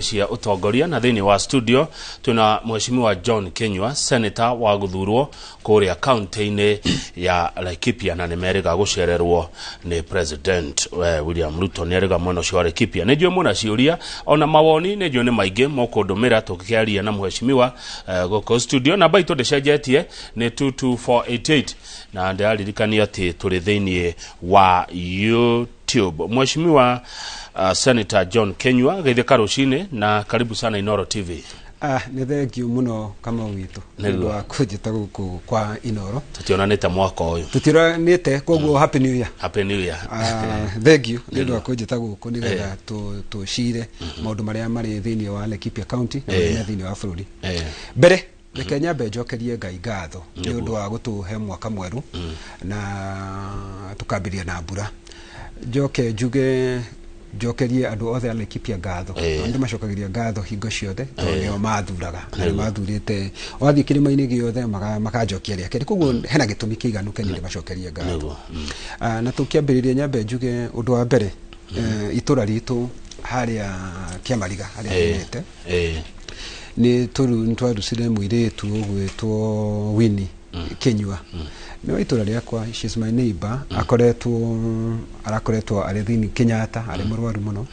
Cia ũtongoria na thĩinĩ wa studio twĩna Mheshimiwa John Kinyua, senator wa gũthurwo kũrĩa kaunti-inĩ ya Laikipia, na nĩ merĩga gũcererwo nĩ President William Ruto. Nĩ erĩga mwena ũcio wa Laikipia. Nĩ njũĩ mwĩna ciũria ona mawoni, nĩ njũĩ nĩ maingĩ mũkũndũmĩra tũkĩaria na mheshimiwa gũkũ studio. Namba itũ ndĩcenjetie, nĩ 22488, na ndĩraririkania atĩ tũrĩ thĩinĩ wa YouTube. Mheshimiwa Senator John Kinyua, geithĩka rũcinĩ na karibu sana Inoro TV. Ah, nĩ thengio mũno, Kamau witũ, nĩ ũndũ wa kũnjĩta gũkũ kwa Inoro. Tũtionanĩte mwaka ũyũ. Tũtionanĩte, koguo happy new year. Happy new year. Ah, thengio nĩ ũndũ wa kũnjĩta gũkũ nĩgetha tũcire maũndũ marĩa marĩ thĩinĩ wa Laikipia County na marĩa me thĩinĩ wa bũrũri. Mbere, reke nyambe njokerie Ngai ngatho nĩ ũndũ wa gũtũhe mwaka mwerũ na tũkambĩrĩria na mbura. Njoke njuge njokerie andũ othe a Laikipia ngatho, tondũ ndĩmacokagĩria ngatho hingo ciothe, tondũ nĩo mathuraga na nĩ mathurĩte. Wathiĩ kĩrĩma-inĩ gĩothe makanjokia rĩa kerĩ, koguo hena gĩtũmi kĩiganu kenya ndĩmacokerie ngatho. Ah, na tũkĩambĩrĩria, nyambe njuge ũndũ wa mbere, itũra ritũ harĩa Kĩamariga harĩa nyumĩte, nĩ twarucire mũirĩtu ũgwĩtwo Winnie Kinyua, nĩ wa itũra rĩakwa, she's my neighbor. Akoretwo arakoretwo arĩ thĩinĩ Kenyatta, arĩ mũrwaru mũno,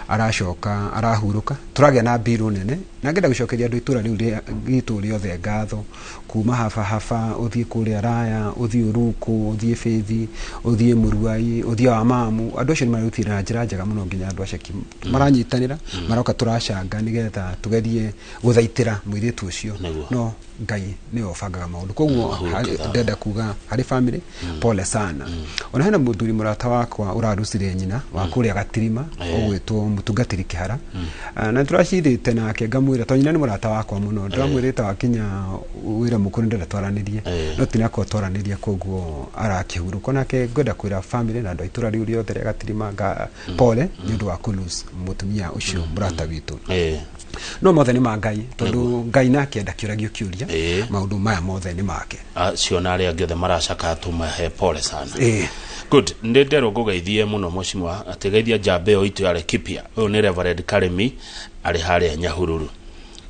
aracoka arahurũka. Tũragĩa na mbiru nene na ngenda gũcokeria andũ itũra rĩu ritũ rĩothe ngatho, kuma haba haba ũthiĩ kũrĩa Raya, ũthiĩ Ũrukũ, ũthiĩ Bĩthi, ũthiĩ Mũruai, ũthiĩ Wamamu. Andũ acio nĩ mararutire na njĩra njega mũno, nginya andũ a ceki maranyitanĩra, maroka tũracanga nĩgetha tũgerie gũthaitĩra mũirĩtu ũcio. No Ngai nĩwe ũbangaga maũndũ, koguo Ahurũke thayũ. Ndenda kuga harĩ family, pole sana. Ona hena mũthuri mũrata wakwa ũrarucire nyina wa kũrĩa Gatirima, ũgwĩtwo Mũtungatĩri Kĩhara. Ah, na tũracirĩte nake, ngamwĩra, tondũ nyina nĩ mũrata wakwa mũno, ndĩramwĩrĩte wakinya wĩra mũkũrũ ndĩrenda twaranĩrie, no tinakorwo twaranĩria, koguo arakĩhurũka. Nake ngwenda kwĩra family na andũ a itũra rĩu rĩothe rĩa Gatirima nga pole nĩ ũndũ wa kũ lose mũtumia ũcio mũrata witũ. No mothe nĩ ma Ngai, tondũ Ngai nake ndakĩũragio kĩũria. Maũndũ maya mothe nĩ make. Acio na arĩa angĩ othe maracaka tũmahe pole sana. Good, nĩ nderwo ngũgeithie mũno mheshimiwa, atĩ geithia njamba ĩyo itũ ya Laikipia. Ũyũ nĩ Reverend Karemi arĩ harĩa Nyahururu.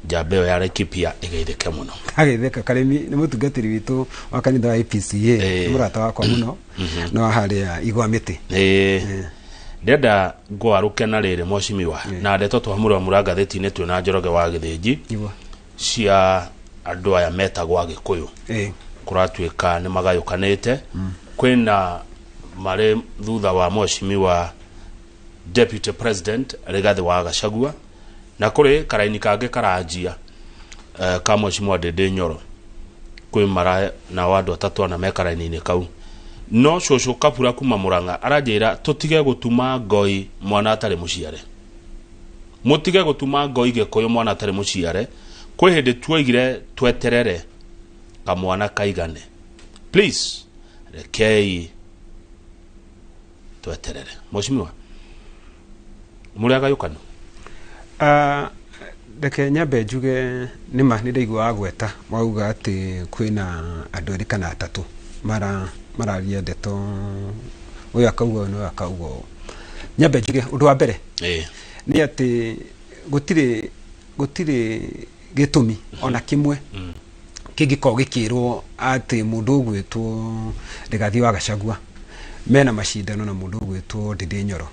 Njamba ĩyo ya Laikipia ĩgeithĩke mũno. Agĩtheka Karemi nĩ mũtungatĩri witũ wa kanitha wa APCA, nĩ mũrata wakwa mũno, no harĩa igwa mĩtĩ. Ndĩrenda ngwarũke na rĩrĩ, mheshimiwa, na ndeto twamũramũra ngathĩti-inĩ twĩna Njoroge wa Gĩthĩnji cia andũ aya metagwo Agĩkũyũ. Kũratuĩka nĩ magayũkanĩte, kwĩna marĩ thutha wa mheshimiwa Deputy President Rigathi wa Gachagua, na kũrĩ karaini kangĩ karanjia ka mheshimiwa Ndĩndĩ Nyoro. Kwĩ mara nao andũ atatũ ana me karaini-inĩ kau. No cũcũ Kabura kuma Mũrang'a aranjĩra tũtige gũtuma ngoi mwana atarĩ mũciare, mũtige gũtuma ngoi Gĩkũyũ mwana atarĩ mũciare. Kwĩ hĩndĩ tuoigire tweterere kamwana kaigane. Please, rekei tweterere. Mheshimiwa, mũrĩ agayũkanu? Ah, reke nyambe njuge nĩma nĩ ndaigua wagweta wauga atĩ kwĩna andũ erĩ kana atatũ mararia ndeto, ũyũ akauga ũyũ na ũyũ akauga ũũ. Nyambe njuge ũndũ wa mbere nĩ atĩ gũtirĩ gĩtũmi ona kĩmwe kĩngĩkorwo gĩkĩrwo atĩ mũndũ ũgwĩtwo Rigathi wa Gachagua mena macindano na mũndũ ũgwĩtwo Ndindi Nyoro,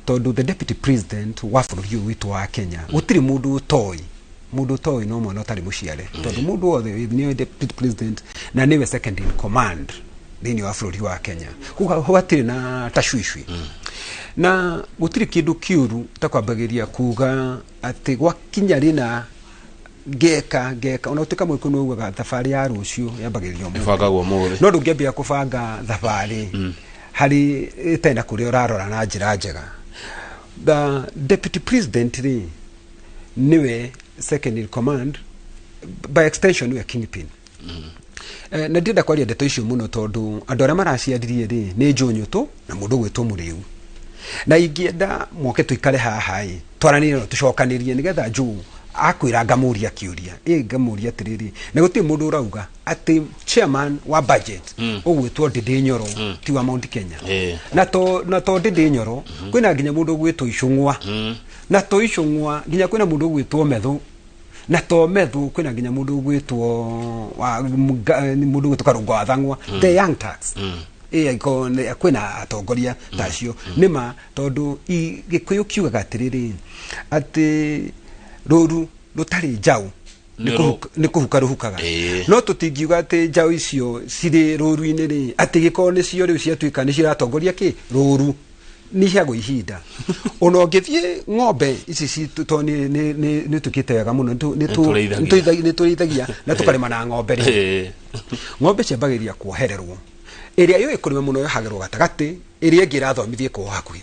tondũ the deputy president wa bũrũri ũyũ witũ wa Kenya, gũtirĩ mũndũ ũtoĩ. Mũndũ ũtoĩ no mwana ũtarĩ mũciare, tondũ mũndũ wothe nĩwe deputy president na nĩwe second in command thĩinĩ wa bũrũri wa Kenya. Koguo hau hatirĩ na tashwishwi na gũtirĩ kĩndũ kĩũru ta kwambagĩria kuga atĩ gwakinya rĩna ngeka ngeka. Ona gũtuĩka mũgĩkũyũ nĩ augaga thabarĩ ya rũciũ yambagĩrĩria ũmũthĩ. Ĩbangagwo ũmũthĩ. No ndũngĩambia kũbanga thabarĩ harĩ ĩtarĩ na kũrĩa ũrarora na njĩra njega. The deputy president rĩ, nĩwe second in command, by extension nĩwe kingpin. Na ndĩrenda kwaria ndeto icio mũno, tondũ andũ arĩa maraciaririe rĩ nĩ Njũnyũtũ na mũndũ ũgwĩtwo Mũrĩu, na ingĩenda moke tũikare haha ĩ twaranĩrie na tũcokanĩrie nĩgetha Njũ Akwĩra ngamũria kĩũria, ĩ ngamũria atĩrĩrĩ, na gũtirĩ mũndũ ũrauga atĩ chairman wa budget ũgwĩtwo Ndindi Nyoro ti wa Mount Kenya. Na to Ndindi Nyoro, kwĩna nginya mũndũ ũgwĩtwo Icũng'wa, na to Icũng'wa nginya kwĩna mũndũ ũgwĩtwo Methu, na to Methu kwĩna nginya mũndũ ũgwĩtwo mũndũ ũgwĩtwo Karũngo wa Thang'wa, the Young Turks. Ĩ kwĩna atongoria ta acio nĩma, tondũ Gĩkũyũ kiugaga atĩrĩrĩ, atĩ rũru rũtarĩ njaũ nĩ kũhuka rũhukaga. No tũtingiuga atĩ njaũ icio cirĩ rũru-inĩ rĩ, atĩ gĩkorwo nĩcio rĩu ciatuĩka nĩ ciratongoria kĩ rũru, nĩ iheagwo ihinda. Ona ũngĩthiĩ ng'ombe ici citũ, tondũ nĩ tũkĩte wega mũno, nĩ tũrĩithagia na tũkarĩma na ng'ombe rĩ, ng'ombe ciambagĩrĩria kuohererwo, ĩrĩa yũĩ kũrĩma mũno yohagĩrwo gatagatĩ, ĩrĩa ĩngĩ ĩrathomithia ĩkohwo hakuhĩ.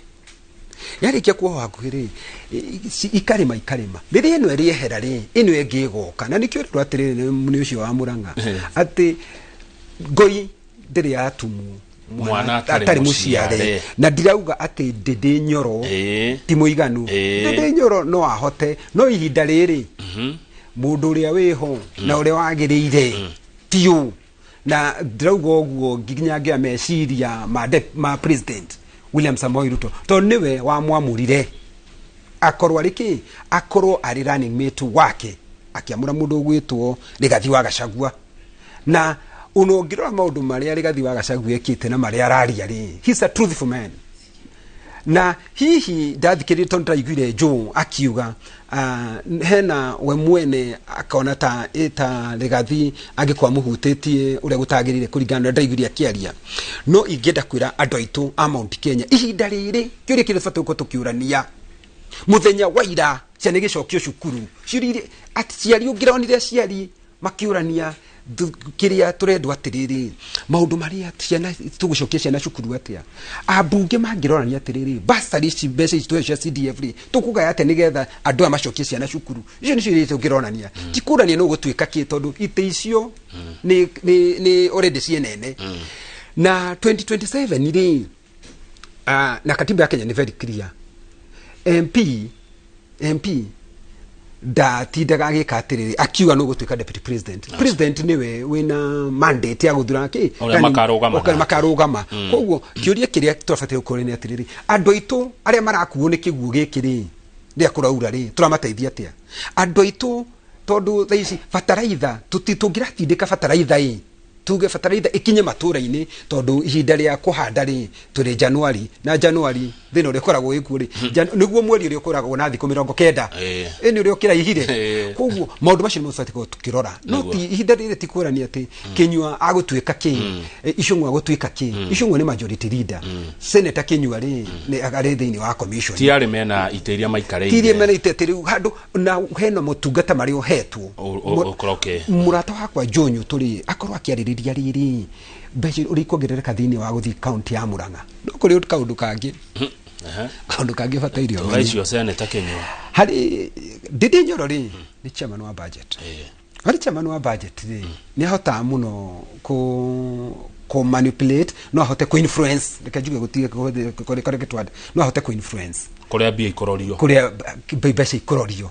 Yarĩkia kuohwo hakuhĩ rĩ, ikarĩma ikarĩma, rĩrĩa ĩno ĩrĩehera rĩ, ĩno ĩngĩ ĩgoka. Na nĩkĩo rĩrwo atĩrĩrĩ, nĩ ũcio wa Mũrang'a, atĩ ngoi ndĩrĩ yatumwo mwana atarĩ mũciare. Na ndirauga atĩ Ndindi Nyoro ti mũiganu. Ndindi Nyoro no ahote, no ihinda rĩrĩ mũndũ ũrĩa wĩho na ũrĩa wagĩrĩire ti ũ. Na ndirauga ũguo nginya ngĩa meciria ma President William Samoei Ruto, tondũ nĩwe wamwamũrire akorwo arĩ kĩ, akorwo arĩ running mate wake, akĩamũra mũndũ ũgwĩtwo Rigathi wa Gachagua. Na ona ũngĩrora maũndũ marĩa Rigathi wa Gachagua ekĩte na marĩa araria rĩ, he's a truthful man. Na hihi ndathikĩrĩria, tondũ ndĩraiguire Joe akiuga hena we mwene akona ta ĩta Rigathi angĩkorwo amũhutĩtie ũrĩa gũtagĩrĩire kũringana na ũrĩa ndaiguire akĩaria. No ingĩenda kwĩra andũ aitũ a Mount Kenya, ihinda rĩrĩ kĩũria kĩrĩa tũbatiĩ gũkorwo tũkĩũrania mũthenya wa ira, ciana igĩcokio cukuru, ciũria aciari, ũngĩronire aciari makĩũrania kĩrĩa tũrendwo atĩrĩrĩ, maũndũ marĩa ciana tũgũcokia ciana cukuru atĩa, ambunge mangĩrorania atĩrĩrĩ, basarĩ ici, mbeca ici tũhe cia CDF rĩ, tũkũgaya atĩa nĩgetha andũ aya macokie ciana cukuru. Icio nĩcio iria tũngĩronania, ti kũrania no gũtuĩka kĩ, tondũ itĩ icio nĩ already ciĩ nene. Na 2027 rĩ, na katiba ya Kenya nĩ very clear, MP ndatindaga agĩka atĩrĩrĩ akiuga nũ gũtuĩka deputy president. President nĩwe wĩna mandate ya gũthura kĩ ũrĩa makarũgama nake. Makarũgama. Koguo kĩũria kĩrĩa tũrabatiĩ gũkorwo nĩ atĩrĩrĩ, andũ aitũ arĩa marakuo nĩ kĩguũ gĩkĩ rĩ, rĩrĩa kũraura rĩ, tũramateithia atĩa andũ aitũ? Tondũ thaa ici bataraitha tũngĩratindĩka bataraitha ĩ, tuge bataraitha ikinye matũra-inĩ, tondũ ihinda rĩa kũhanda rĩ, tũrĩ Januari, na Januari thĩna ũrĩa ũkoragwo wĩkuo rĩ, nĩguo mweri ũrĩa ũkoragwo na thikũ 90, ĩ nĩ ũrĩa ũkĩraihire. Koguo maũndũ macio nĩmo tũbatiĩ gũkorwo tũkĩrora, no ti ihinda rĩrĩ ti kũrania atĩ Kĩnyua agũtuĩka kĩ, Icũng'wa agũtuĩka kĩ. Icũng'wa nĩ majority leader. Senator Kĩnyua rĩ, nĩ arĩ thĩinĩ wa commission. Ti arĩ mena itĩ iria maikarĩire. Ti iria mena itĩ atĩ rĩu handũ na hena motungata marĩa ũhetwo. Ũkorwo Mũrata wakwa Joe Nyutu rĩ, akorwo akĩarĩrĩria rĩrĩ mbeca ũrĩa ikuongerereka thĩinĩ wa gũthiĩ kaunti ya Murang'a. No kũrĩ kaũndũ kangĩ, kaũndũ kangĩ bataire tha ũmenye. Icio Senator Kĩnyua. Harĩ Ndindi Nyoro rĩ, nĩ chairman wa budget. Harĩ chairman wa budget rĩ, nĩ ahotaga mũno ku manipulate, no ahote ku influence, reke njuge gũtige correct word, no ahote ku influence kũrĩa mbia ikũrorio. Kũrĩa mbeca ikũrorio.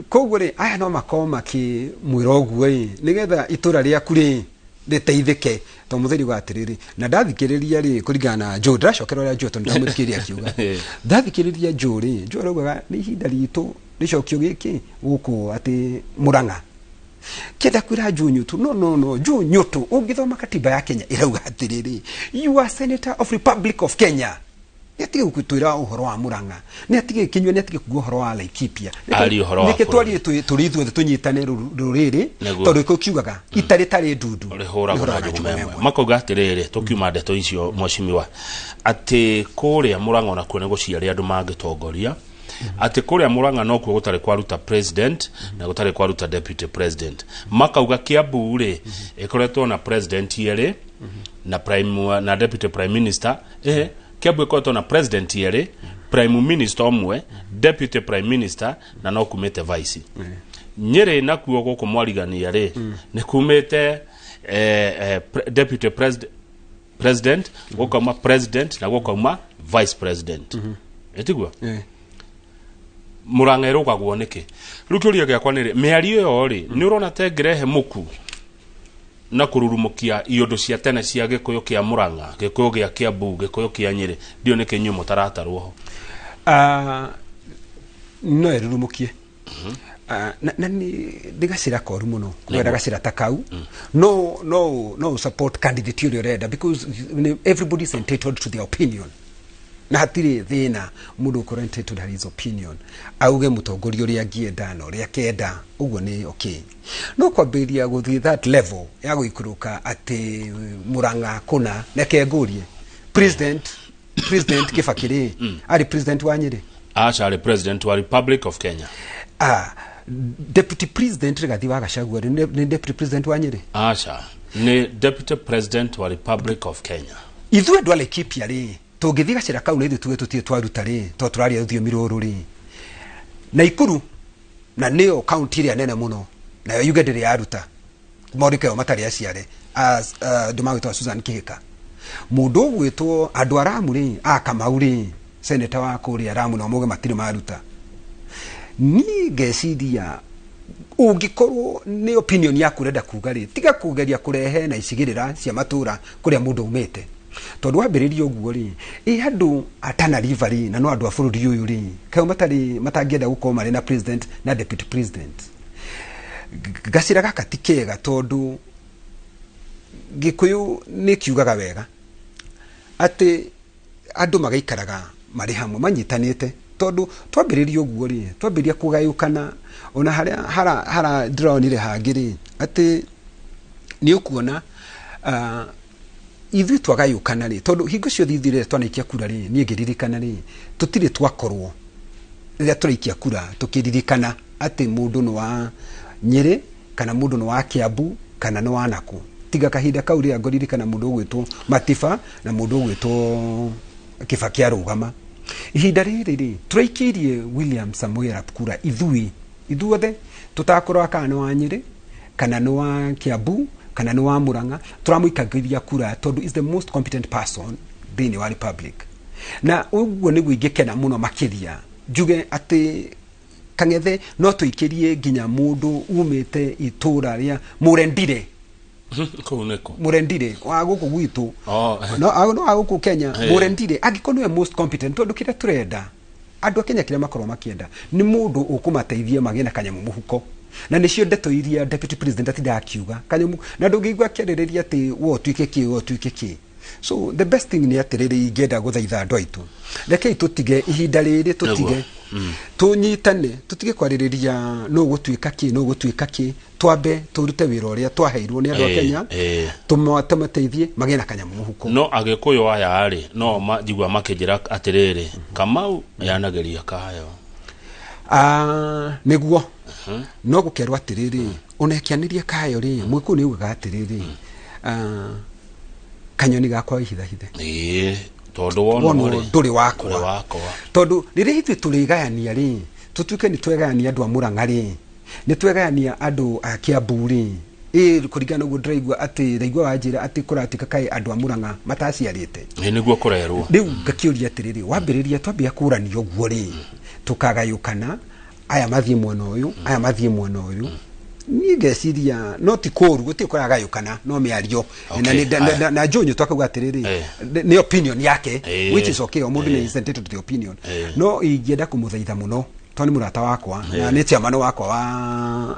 Koguo rĩ, aya no makorwo makĩmwĩra ũguo ĩ, nĩgetha itũra rĩaku rĩ rĩteithĩke, tondũ mũtheri ugaga atĩrĩrĩ, na ndathikĩrĩria rĩ, kũringana na Joe, ndĩracokera ũrĩa Joe, tondũ ndamũthikĩrĩria akiuga, ndathikĩrĩria Joe rĩ, Joe araugaga nĩ ihinda ritũ rĩcokio gĩkĩ gũkũ atĩ Murang'a. Kĩenda kwĩra Joe Nyutu, no no no, Joe Nyutu, ũngĩthoma katiba ya Kenya ĩrauga atĩrĩrĩ, you are senator of Republic of Kenya. Nĩ atige gũtwĩra ũhoro wa Murang'a, nĩ atige Kĩnyua, nĩ atige kuga ũhoro wa Laikipia. Arie ũhoro wa Nĩkĩ twarie tũrĩ ithuothe tũnyitane rũrĩrĩ, tondũ gĩkũyũ kiugaga itarĩ tarĩ ndundu rĩhũragwo na njũgũma ĩmwe. Makauga atĩrĩrĩ, tũkiuma ndeto icio mheshimiwa, atĩ kũrĩa Murang'a onakuo nĩ gũciarĩ andũ mangĩtongoria, atĩ kũrĩa Murang'a nokuo gũtarĩ kwaruta president na gũtarĩ kwaruta deputy president. Makauga Kiambu rĩ, ĩkoretwo na president erĩ na prime na deputy prime minister. Kiambu ĩkoretwo na president erĩ, prime minister ũmwe, deputy prime minister, na no kumĩte vice. Nyĩrĩ nakuo gũkũ mwarigania rĩ, nĩ kumĩte deputy president, gũkauma president na gũkauma vice president, ĩtiguo? Murang'a ĩrũgagwo nĩkĩ? Rĩu kĩũria gĩakwa nĩ rĩ, mĩario ĩyo rĩ, nĩ ũrona ta ĩngĩrehe mũku na kũrurumũkia iũndũ cia tene cia Gĩkũyũ kĩa Murang'a, Gĩkũyũ gĩa Kiambu, Gĩkũyũ kĩa Nyĩrĩ? Ndiũĩ nĩkĩ inyuĩ mũtaratarwo ho. No ĩrurumũkie. Na nĩ gacĩra koru mũno kwenda gacĩra ta kau. No no no support candidate ũrĩa ũrenda, because everybody is entitled to their opinion, na hatirĩ thĩna mũndũ ũkorwo entitled harĩ his opinion, auge mũtongoria ũrĩa angĩenda na ũrĩa akenda, ũguo nĩ okay. No kwambĩrĩria gũthiĩ that level ya gũikũrũka atĩ Murang'a kũna, reke ngũrie, President Kibaki rĩ, arĩ president wa Nyĩrĩ? Aca, arĩ president wa Republic of Kenya. Ah, Deputy President Rigathi wa Gachagua rĩ, nĩ deputy president wa Nyĩrĩ? Aca, nĩ deputy president wa Republic of Kenya. Ithuĩ andũ a Laikipia rĩ, tũngĩthiĩ gacĩra kau na ithuĩ tuge tũtirĩ twaruta rĩ, tondũ tũraria rũthiomi rũrũ rĩ, Naikuru na nĩyo kaunti ĩrĩa nene mũno, nayo yuge ndĩrĩ yaruta morĩke o matarĩ aciare, andũ magwĩtwo Susan Kihika, mũndũ ũgwĩtwo andũ a Ramu rĩ, a Kamau rĩ, seneta wa kũrĩa Ramu, no moge matirĩ maruta. Niĩ ngeciria ũngĩkorwo nĩ opinion yaku ũrenda kuga rĩ, tiga kũgeria kũrehe na icigĩrĩra cia matũra kũrĩa mũndũ aumĩte, tondũ wambĩrĩria ũguo rĩ, ĩ andũ a Tana River rĩ, na no andũ a bũrũri ũyũ rĩ, kaĩ matarĩ matangĩenda gũkorwo marĩ na president na deputy president? Gacĩra gaka ti kega, tondũ Gĩkũyũ nĩ kiugaga wega atĩ andũ magaikaraga marĩ hamwe manyitanĩte, tondũ twambĩrĩria ũguo rĩ, twambĩrĩria kũgayũkana, ona harĩa hara hara ndĩronire hangĩ rĩ, atĩ nĩ ũkuona ithuĩ twagayũkana rĩ, tondũ hingo ciothe ithuĩ rĩrĩa twanaikia kura rĩ, niĩ ngĩririkana rĩ, tũtirĩ twakorwo rĩrĩa tũraikia kura tũkĩririkana atĩ mũndũ nĩ wa Nyĩrĩ kana mũndũ nĩ wa Kiambu kana nĩ wa nakũ, tiga kahinda kau rĩrĩa ngũririkana mũndũ ũgwĩtwo Matiba na mũndũ ũgwĩtwo Kibaki arũgama. Ihinda rĩrĩ rĩ, tũraikĩirie William Samoei Arap kura ithuĩ ithuothe tũtakũrora kana nĩ wa Nyĩrĩ kana nĩ wa Kiambu kana nĩ wa Murang'a, tũramũikagĩria kura tondũ is the most competent person thĩinĩ wa republic. Na ũguo nĩguo ingĩkena mũno makĩria njuge atĩ Kang'ethe no tũikĩrie nginya mũndũ umĩte itũra rĩa Mũrendire. Kũu nĩkũ? Mũrendire wa gũkũ gwitũ. Oh. No wa gũkũ Kenya. Mũrendire angĩkorwo nĩwe most competent, tondũ kĩrĩa tũrenda andũ a Kenya, kĩrĩa makorwo makĩenda nĩ mũndũ ũkũmateithia magĩe na kanyamũ mũhuko, na nĩcio ndeto iria deputy president atindaga akiuga, kanyamũ, na ndũngĩigua akĩarĩrĩria atĩ we ũtuĩke kĩ, we ũtuĩke kĩ. So the best thing nĩ atĩrĩrĩ, ingĩenda gũthaitha andũ aitũ, rekei tũtige ihinda rĩrĩ, tũtige, tũnyitane, tũtige kwarĩrĩria nũ gũtuĩka kĩ, nũ gũtuĩka kĩ, twambe tũrute wĩra ũrĩa twaheirwo nĩ andũ a Kenya, tũmateithie magĩe na kanyamũ mũhuko. No Agĩkũyũ aya rĩ, no njigua makĩnjĩra atĩrĩrĩ, Kamau yanagĩria kayo. Ah, nĩguo no gũkerwo atĩrĩrĩ, ona ĩkĩanĩria kayo rĩ, Mũgĩkũyũ nĩ augaga atĩrĩrĩ, kanyoni gakwa wĩhithahithe. Ĩĩ, tondũ wonwo wonwo rĩ, ndũrĩ wakwa. Ndũrĩ wakwa. Tondũ rĩrĩa ithuĩ tũrĩgayania rĩ, tũtuĩke nĩ twegayania andũ a Mũrang'a rĩ, nĩ twegayania andũ a Kiambu rĩ, ĩ kũringana na ũguo ndĩraigua atĩ ndaigua wanjĩra atĩ kũratuĩka kaĩ andũ a Mũrang'a mataciarĩte. Ĩĩ, nĩguo kũrerwo. Rĩu ngakĩũria atĩrĩrĩ, wambĩrĩria twambia kũrania ũguo rĩ, tũkagayũkana, aya mathiĩ mwena ũyũ, aya mathiĩ mwena ũyũ. Niĩ ngeciria no ti kũru, gũtirĩ kũragayũkana, no mĩario. Na na Njũnyũ twakauga atĩrĩrĩ, nĩ opinion yake, which is okay, o mũndũ nĩ is entitled to the opinion. No ingĩenda kũmũthaitha mũno, tondũ nĩ mũrata wakwa na nĩ chairman wakwa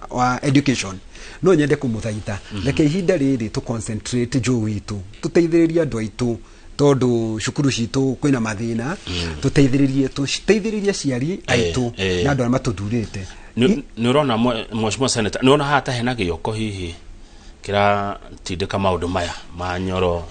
wa education, no nyende kũmũthaitha, reke ihinda rĩrĩ tũ concentrate njũ witũ, tũteithĩrĩrie andũ aitũ, tondũ cukuru citũ kwĩna mathĩna, tũteithĩrĩrie aciari aitũ na andũ arĩa matũthurĩte. Nĩ ũrona, mheshimiwa senator, nĩ ũrona haha ta hena gĩoko hihi kĩratindĩka maũndũ maya ma Nyoro?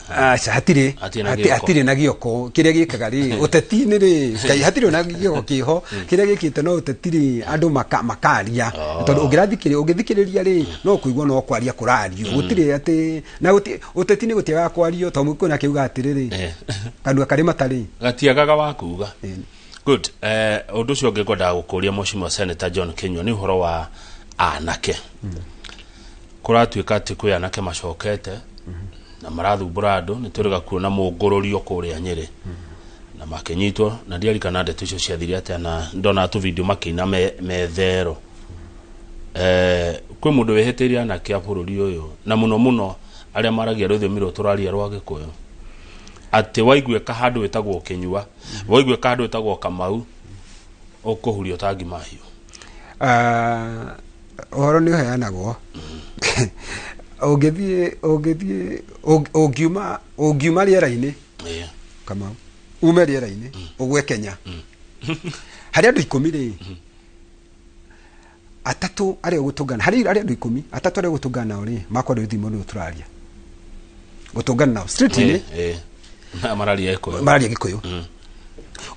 Aca, hatirĩ. Hatirĩ na gĩoko. Hatirĩ na gĩoko. Kĩrĩa gĩkaga rĩ, ũteti-inĩ rĩ, Ngai, hatirĩ na gĩoko kĩho. Kĩrĩa gĩkĩte no ũteti rĩ, andũ makaria, tondũ ũngĩthikĩrĩria rĩ, no kũigua no kwaria kũrario, gũtirĩ atĩ na ũteti nĩ gũtiagaga kwario, tondũ Mũgĩkũyũ nake auga atĩrĩrĩ, kanua karĩ matarĩ gatiagaga wa kuga. Good. Ũndũ ũcio ũngĩ ngwendaga gũkũria, mheshimiwa Senator John Kinyua, nĩ ũhoro wa anake. Kũratuĩka atĩ kwĩ anake macokete na marathumbũra andũ. Nĩ twĩrĩga kuona mũngũrũrio kũrĩa Nyĩrĩ na Na makĩnyitwo na ndiarikana ndeto icio ciathire atĩa, na ndona tu video makĩina methero. Kwĩ mũndũ wĩhĩtĩire anake a bũrũri ũyũ, na mũno mũno arĩa maragia rũthiomi rũrũ tũraria rwa Gĩkũyũ, atĩ waiguĩka handũ wĩtagwo Kĩnyua, waiguĩka handũ wĩtagwo Kamau, ũkũhurio ta ngima hiũ. Ũhoro nĩ ũheanagwo. Ũngĩthiĩ ũngiuma rĩera-inĩ, Kamau, ume rĩera-inĩ ũgwe Kenya, harĩ andũ 10 rĩ, atatũ arĩa ũgũtũngana, harĩ andũ 10, atatũ arĩa ũgũtũngana nao rĩ, makwa rũthiomi rũrũ tũraria. Gũtũngana nao street-inĩ. Mararia Gĩkũyũ. Mararia Gĩkũyũ.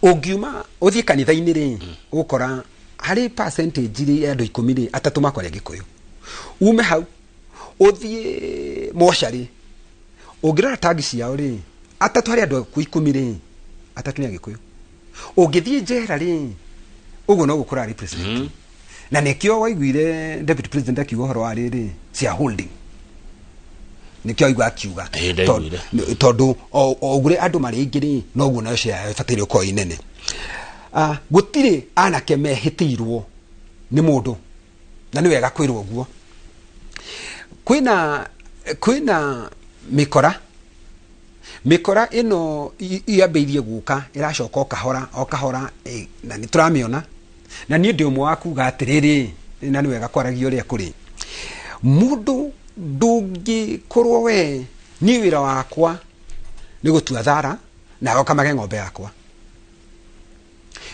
Ũngiuma ũthiĩ kanitha-inĩ rĩ, ũgũkora harĩ percentage rĩ ya andũ 10 rĩ, atatũ makwaria Gĩkũyũ. Ume hau ũthiĩ mocarĩ, ũngĩrora tangi ciao rĩ, atatũ harĩ andũ 10 rĩ, atatũ nĩ Agĩkũyũ. Ũngĩthiĩ njera rĩ, ũguo no gũkũra represent. Na nĩkĩo waiguire deputy president akiuga ũhoro wa rĩrĩ shareholding. Nĩkĩo waigua akiuga. Tondũ o ũguo andũ marĩ aingĩ rĩ, noguo nayo share ĩbataire gũkorwo ĩ nene. Gũtirĩ anake mehĩtĩirwo nĩ mũndũ, na nĩ wega kwĩrwo ũguo. Kwĩna mĩkora. Mĩkora ĩno yambĩrĩirie gũka, ĩracoka o kahora, o kahora, na nĩ tũramĩona. Na niĩ ndĩ ũmwe wa kuga atĩrĩrĩ, na nĩ wega kwaragia ũrĩa kũrĩ. Mũndũ ndũngĩkorwo we, niĩ wĩra wakwa nĩ gũtua thara na ũkamage ng'ombe yakwa.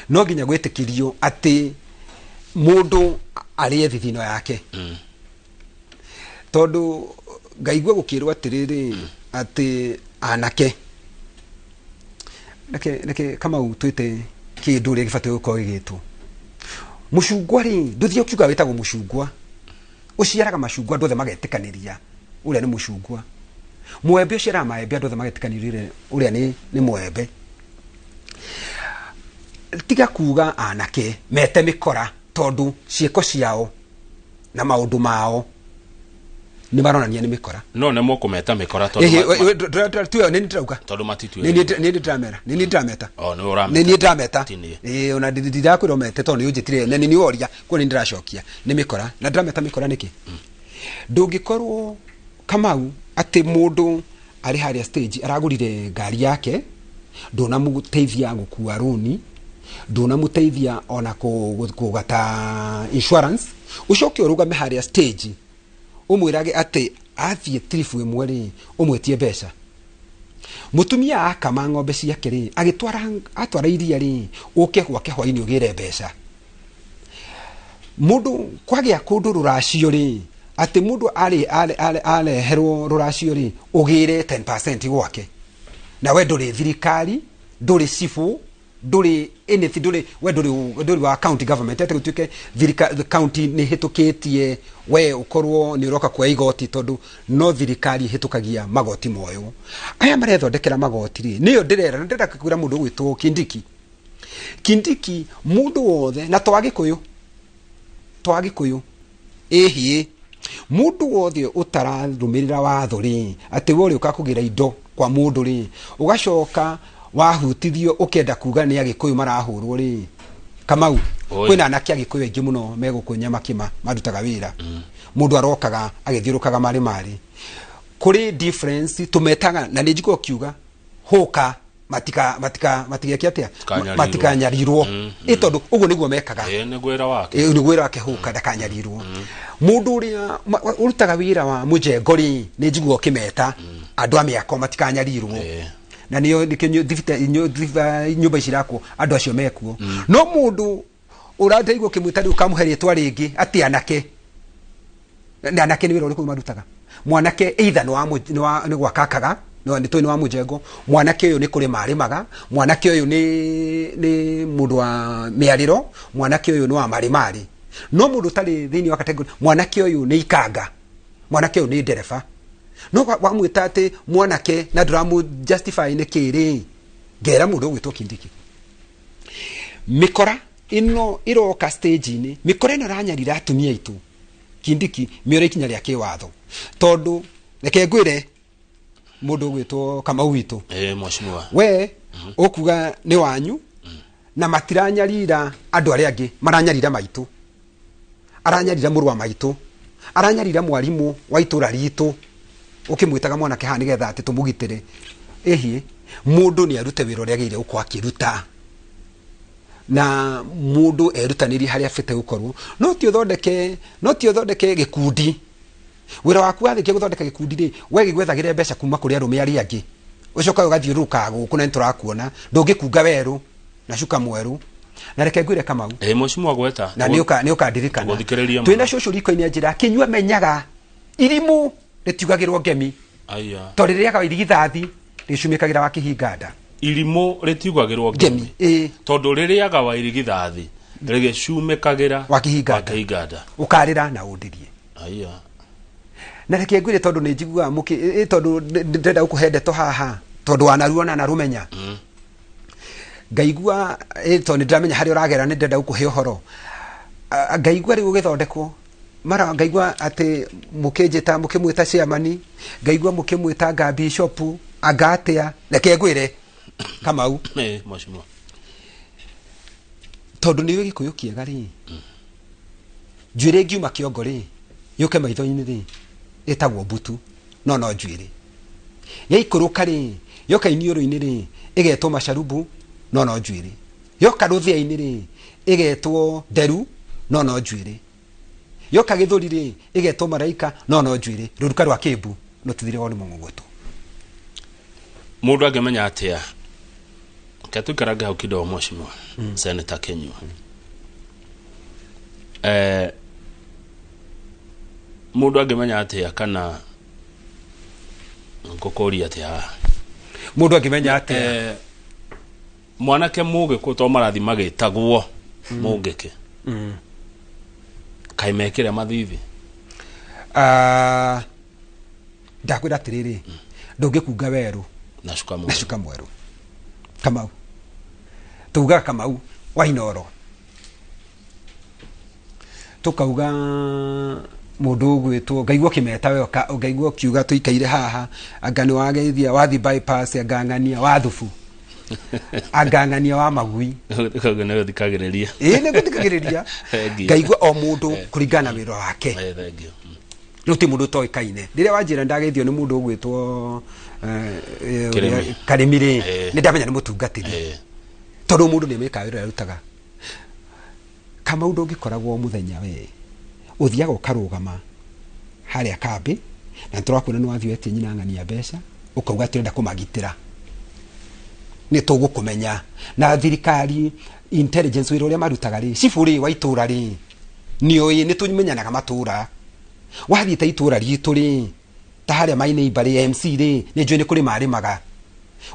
No nginya gwĩtĩkĩrio atĩ mũndũ arĩe thithino yake. Tondũ ngaigua gũkĩrwo atĩrĩrĩ, atĩ anake. Reke Kamau twĩte kĩndũ ũrĩa gĩbatiĩ gũkorwo gĩgĩtwo. Mũcungwa rĩ, ndũthiĩ ũkiuga wĩtagwo mũcungwa. Ũciaraga macungwa andũ othe magetĩkanĩria ũrĩa nĩ mũcungwa. Mwembe ũciaraga maembe andũ othe magetĩkanĩria ũrĩa nĩ mwembe. Tiga kuga anake mete mĩkora tondũ ciĩko ciao na maũndũ mao nĩ maronania nĩ mĩkora. No nĩ mũkũmeta mĩkora tondũ nĩ ndĩrauga. Tondũ matituĩte. Nĩ ndĩramera, nĩ ndĩrameta. O, nĩ ũrameta. Nĩ ndĩrameta. Ona ndirakwĩra ũmete tondũ nĩ ũnjĩtire, na nĩ woria, kuo nĩ ndĩracokia. Nĩ mĩkora. Na ndĩrameta mĩkora nĩkĩ? Ndũngĩkorwo Kamau atĩ mũndũ arĩ harĩa stage aragũrire ngari yake, ndũnamũteithia gũkua rũni, ndũnamũteithia ona kũgata insurance, ũcoke ũrũgame harĩa stage ũmwĩrage atĩ athiĩ trip ĩmwe rĩ, ũmwĩtie mbeca. Mũtumia akama ng'ombe ciake rĩ, agĩtwara, atwara iria rĩ, ũke gwake hwainĩ ũgĩre mbeca. Mũndũ kwagĩa kũndũ rũracio rĩ, atĩ mũndũ areherwo rũracio rĩ, ũgĩre 10% gwake. Na we ndũrĩ thirikari, ndũrĩ cibũ, ndũrĩ anything, ndũrĩ, we ndũrĩ wa county government, atĩ gũtuĩke the county nĩ ĩhĩtũkĩtie we ũkorwo nĩ ũroka kuoya igoti, tondũ no thirikari ĩhĩtũkagia magoti moywo. Aya marethondekera magoti rĩ, nĩyo ndĩrera, na ndĩrenda kwĩra mũndũ ũgwĩtwo Kindiki. Kindiki, mũndũ wothe, na to Agĩkũyũ, to Agĩkũyũ, ĩhĩ, mũndũ wothe ũtararũmĩrĩra watho rĩ, atĩ we ũrĩũka kũgĩra indo kwa mũndũ rĩ, ũgacoka wahutithio ũkenda kuga nĩ Agĩkũyũ marahũrwo rĩ, Kamau, kwĩna anake Agĩkũyũ aingĩ mũno megũkũ Nyamakima marutaga wĩra. Mũndũ arokaga agĩthiũrũkaga marĩ marĩ. Kũrĩ difference tũmetaga, na nĩ njiguaga ũkiuga hũka, matigeke atĩa? Matikanyarirwo. Matikanyarirwo. Ĩ tondũ ũguo nĩguo mekaga. Ĩ, nĩguo wĩra wake. Ĩ, nĩguo wĩra wake hũka, ndakanyarirwo. Mũndũ ũrĩa ũrutaga wĩra wa mũjengo rĩ, nĩ njiguaga ũkĩmeta andũ a mĩako matikanyarirwo. Na nĩo nĩkĩo nyũmba ici irakwo, andũ acio mekuo. No mũndũ ũrandaigua ũkĩmwĩta rĩu ũkamũhe rĩtwa rĩngĩ atĩ anake. Na anake nĩ wĩra ũrĩkũ marutaga? Mwanake either nĩ gwaka akaga, nĩ tũĩ nĩ wa mũjengo, mwanake ũyũ nĩ kũrĩma arĩmaga, mwanake ũyũ nĩ mũndũ wa mĩarĩro, mwanake ũyũ nĩ wa marĩmarĩ. No mũndũ ũtarĩ thĩinĩ wa category, mwanake ũyũ nĩ ikanga, mwanake ũyũ nĩ ndereba. No wamwĩta atĩ mwanake na ndũramũ justify nĩ kĩ rĩ, ngera mũndũ ũgwĩtwo Kindiki. Mĩkora ĩno ĩroka stage-inĩ, mĩkora ĩno ĩranyarira atumia aitũ. Kindiki mĩore ikinya rĩa kĩwatho. Tondũ reke ngwĩre mũndũ ũgwĩtwo Kamau witũ. Mheshimiwa. We Ũkuga nĩ wanyu na matiranyarira andũ arĩa angĩ, maranyarira maitũ, aranyarira mũrũ wa maitũ, aranyarira mwarimũ wa itũra ritũ, ũkĩmwĩtaga mwanake haha nĩgetha atĩ tũmũgitĩre. Ĩhiĩ mũndũ nĩ arute wĩra ũrĩa agĩrĩire gũkorwo akĩruta, na mũndũ erutanĩrie harĩa abĩte gũkorwo. No ti ũthondeke gĩkundi. Wĩra waku warĩkia gũthondeka gĩkundi rĩ, we gĩgwethagĩre mbeca kuma kũrĩ arũme arĩa angĩ, ũcoka ũgathiũrũrũka gũkũ na nĩtũrakuona ndũngĩkunga werũ na cuka mwerũ. Na reke ngwĩre Kamau, mheshimiwa gweta na nĩũkandirikana twĩna cũcũ riko-inĩ njĩra kĩnyua menyaga irimũ rĩtiugagĩrwo ngemi. Aya, tondũ rĩrĩaga irigithathi rĩcumĩkagĩra wa kĩhinga nda. Irimũ rĩtiugagĩrwo ngemi tondũ rĩrĩaga wa irigithathi rĩgĩcumĩkagĩra wa kĩhinga nda, ũkarĩra na ũndirie. Aya, na reke ngwĩre tondũ nĩ njiguaga tondũ ndĩrenda gũkũhe ndeto haha tondũ wanaruona na rũmenya. Ngaigua tondũ nĩ ndĩramenya harĩa ũragera nĩ ndĩrenda gũkũhe ũhoro. Ngaigua rĩu ũgĩthondekwo mara, ngaigua atĩ mũkĩnjĩta mũkĩmwĩta chairman, ngaigua mũkĩmwĩta nga bishop anga atĩa. Reke ngwĩre Kamau, mheshimiwa, tondũ nĩ ũĩ Gĩkũyũ kĩega rĩ, njuĩrĩ ĩngiuma kĩongo rĩ yũke maitho-inĩ rĩ ĩtagwo mbutu, no njuĩrĩ yaikũrũka rĩ yoka iniũrũ-inĩ rĩ ĩgetwo macarubu, no njuĩrĩ yoka rũthĩa-inĩ rĩ ĩgetwo nderu, no njuĩrĩ yoka gĩthũri rĩ ĩgetwo maraika, no njuĩrĩ. Rũruka rwa kĩmbu rũtithiragwo nĩ mũng'ũng'ũtũ. Mũndũ angĩmenya atĩa? Reke tũikarange hau kidogo mheshimiwa Senator Kinyua. Mũndũ angĩmenya atĩa kana ngũkũria atĩa haha? Mũndũ angĩmenya atĩa? Mwanake mũgĩkũ to marathi magĩtagwo mũngĩkĩ, kaĩ mekĩre mathithi? Ndakwĩra atĩrĩrĩ, ndũngĩkunga werũ na cuka mwerũ. Kamau tugaga Kamau wa Inooro, tukauga mũndũ ũgwĩtwo ngaigua ũkĩmeta we, ngaigua ũkiuga tũikaire haha, anga nĩ wageithia wathi bypass, anga ng'ania wa thubu, anga ng'ania wa magui. Koguo nĩ gũthikagĩrĩria. Ĩĩ nĩ gũthikagĩrĩria. Ngaigua o mũndũ kũringana na wĩra wake. Thank you. No ti mũndũ ũtoĩkaine. Rĩrĩa wanjĩra ndageithio nĩ mũndũ ũgwĩtwo Karĩmi rĩ, nĩ ndamenya nĩ mũtungatĩri, tondũ mũndũ nĩ amekaga wĩra ũrĩa arutaga. Kamau ndũngĩkoragwo mũthenya we ũthiaga ũkarũgama harĩa kambĩ, na nĩtũrakuona nĩ wathiĩ wetie nyina ng'ania mbeca, ũkauga tũrenda kũmagitĩra, nĩ tũgũkũmenya. Na thirikari intelligence wĩra ũrĩa marutaga rĩ, cibũ rĩ wa itũra rĩ, nĩũĩ nĩ tũmenyanaga matũra. Wathiĩ ta itũra ritũ rĩ, ta harĩa my neighbor rĩ, MC rĩ, nĩ njũĩ nĩ kũrĩma arĩmaga.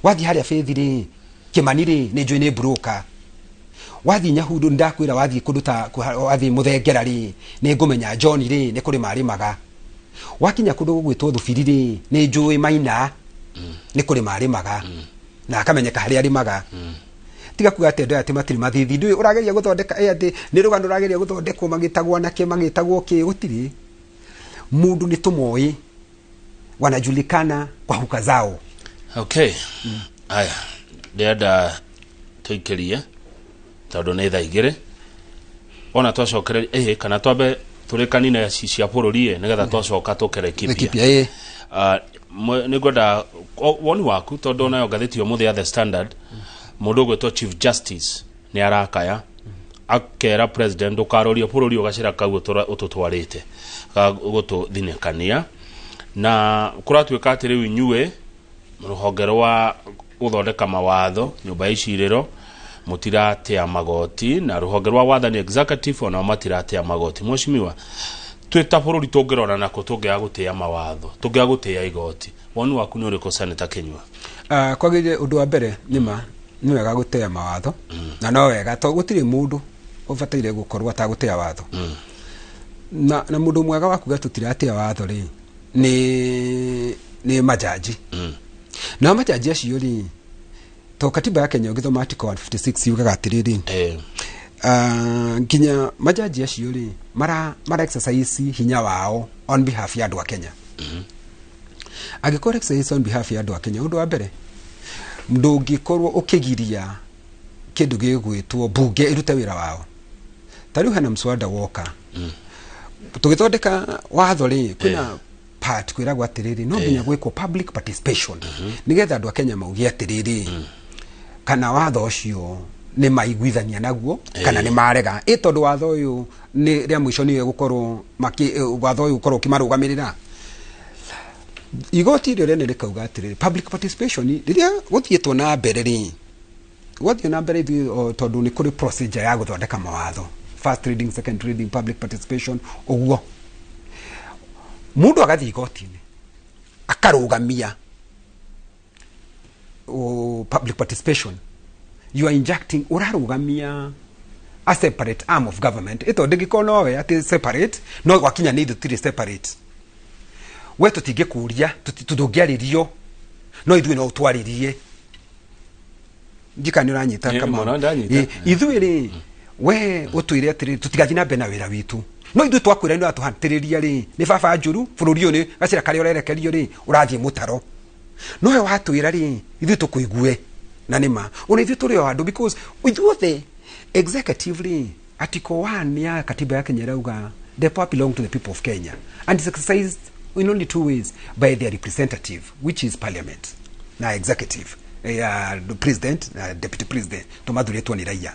Wathiĩ harĩa Faith rĩ, Kĩmani rĩ, nĩ njũĩ nĩ broker. Wathiĩ Nyahururu ndakwĩra, wathiĩ kũndũ ta wathiĩ Mũthengera rĩ, nĩ ngũmenya John rĩ, nĩ kũrĩma arĩmaga. Wakinya kũndũ gũgwĩtwo Thubiri rĩ, nĩ njũĩ Maina nĩ kũrĩma arĩmaga, na akamenyeka harĩa arĩmaga. Tiga kuga atĩ andũ aya atĩ matirĩ mathithi, ndũĩ ũrageria gũthondeka atĩ nĩ rũgano ũrageria gũthondekwo magĩtagwo anake magĩtagwo kĩ, gũtirĩ. Mũndũ nĩ tũmoĩ, wanajulikana kwa huka zao. Okay. Aya, ndĩrenda tũikĩrie tondũ nĩ thaa igĩrĩ. Ona twacokereria kana twambe tũrĩkanine cia bũrũri nĩgetha twacoka tũkere Laikipia. Nĩngwenda woni waku tondũ onayo ngathĩti ũmũthĩ ya The Standard, mũndũ ũgwĩtwo Chief Justice nĩ arakaya akera president ndũkarorie bũrũri ũgacĩra kau ũtũtwarĩte gũtũthinĩkania, na kũratuĩka atĩ rĩu inyuĩ rũhonge rwa gũthondeka mawatho nyũmba ya icirĩro mũtiratea magoti, na rũhonge rwa wathani executive onao matiratea magoti. Mheshimiwa, twĩ ta bũrũri tũngĩrora nako tũngĩaga gũtĩa mawatho, tũngĩaga gũtĩa igoti, woni waku nĩ ũrĩkũ Senator Kinyua? Kwagĩrĩire ũndũ wa mbere nĩma nĩ wega gũtĩa mawatho, na no wega to gũtirĩ mũndũ ũbataire gũkorwo atagũtĩa watho. Na mũndũ mwega wa kuga tũtiratia watho rĩ nĩ majaji. Nao majaji acio rĩ, to katiba ya Kenya ũgĩthoma article 156 yugaga atĩrĩrĩ, nginya majaji acio rĩ mara exercise hinya wao on behalf ya andũ a Kenya. Angĩkorwo exercise on behalf ya andũ a Kenya, ũndũ wa mbere Ndũngĩkorwo ũkĩgiria kĩndũ gĩgwĩtwo bunge ĩrute wĩra wao. Ta rĩu hena mswada woka tũgĩthondeka watho rĩ, kwĩna part kwĩragwo atĩrĩrĩ no nginya gwĩkwo public participation nĩgetha andũ a Kenya mauge atĩrĩrĩ kana watho ũcio nĩ maiguithania naguo kana nĩ marega, ĩ tondũ watho ũyũ nĩ rĩa mũico nĩwe gũkorwo watho ũyũ gũkorwo ũkĩmarũgamĩrĩra. Igoti rĩo rĩene rĩkauga atĩrĩrĩ public participation rĩrĩa gũthiĩtwo na mbere rĩ, gwathiĩ na mbere ithuĩ tondũ nĩ kũrĩ procedure ya gũthondeka mawatho, first reading, second reading, public participation, ũguo mũndũ agathiĩ igoti-inĩ akarũgamia public participation. You are injecting, ũrarũgamia a separate arm of government. Ĩto ndĩngĩkorwo nowe atĩ separate, no gwakinya nĩ ithuĩ tũtirĩ separate. We tũtingĩkũria, tũngĩarĩrio, no ithuĩ no ũtwarĩrie. Ndika nĩ ũranyita kama ithuĩ rĩ, we ũtwĩre atĩrĩrĩ tũtigathiĩ na mbere na wĩra witũ, no ithuĩ twakwĩra nĩ ũratũhatĩrĩria rĩ, nĩ baba njũru bũrũri ũyũ nĩ gacĩra karĩa ũrerekerio rĩ ũrathiĩ mũtaro, no we watwĩra rĩ ithuĩ tũkũigue na nĩ ma ona ithuĩ tũrĩ o andũ, because ithuothe executive rĩ, article 1 ya katiba ya Kenya ĩrauga the power belong to the people of Kenya and is exercised in only two ways, by their representative, which is parliament, na executive ya president na deputy president tũmathuurĩtwo nĩ raia.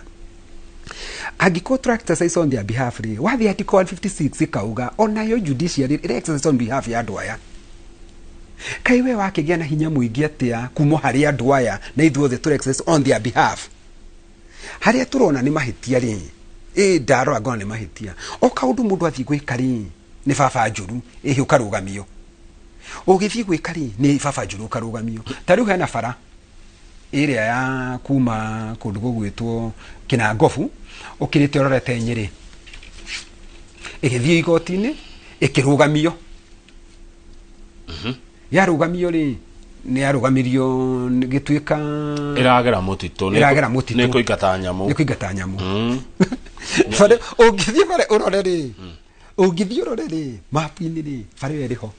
Angĩkorwo tũra exercise on their behalf rĩ, wathiĩ article 156 ĩkauga onayo judiciary ĩra exercise on behalf ya andũ aya. Kaĩ we wakĩgĩa na hinya mũingĩ atĩa kuma harĩ andũ aya na ithuothe tũra exercise on their behalf? Harĩa tũrona nĩ mahĩtia rĩ, ĩ ndarora ngona nĩ mahĩtia. O kaũndũ mũndũ athiĩ gwĩka rĩ nĩ baba njũru, ĩhĩ ũkarũgamio. Ũgĩthiĩ gwĩka rĩ nĩ baba njũru ũkarũgamio. Ta rĩu hena bara ĩrĩa ya kuma kũndũ gũgwĩtwo Kĩnangobu ũkĩrĩte ũrorete Nyĩrĩ, ĩgĩthiĩ igoti-inĩ ĩkĩrũgamio. Yarũgamio rĩ, nĩ yarũgamirio gĩtuĩka ĩragera mũtitũ, ĩragera mũtitũ, nĩ kũingata nyamũ, nĩ kũingata nyamũ. Bara ũngĩthiĩ bara ũrore rĩ, ũngĩthiĩ ũrore rĩ mapu-inĩ rĩ, bara ĩyo ĩrĩ ho,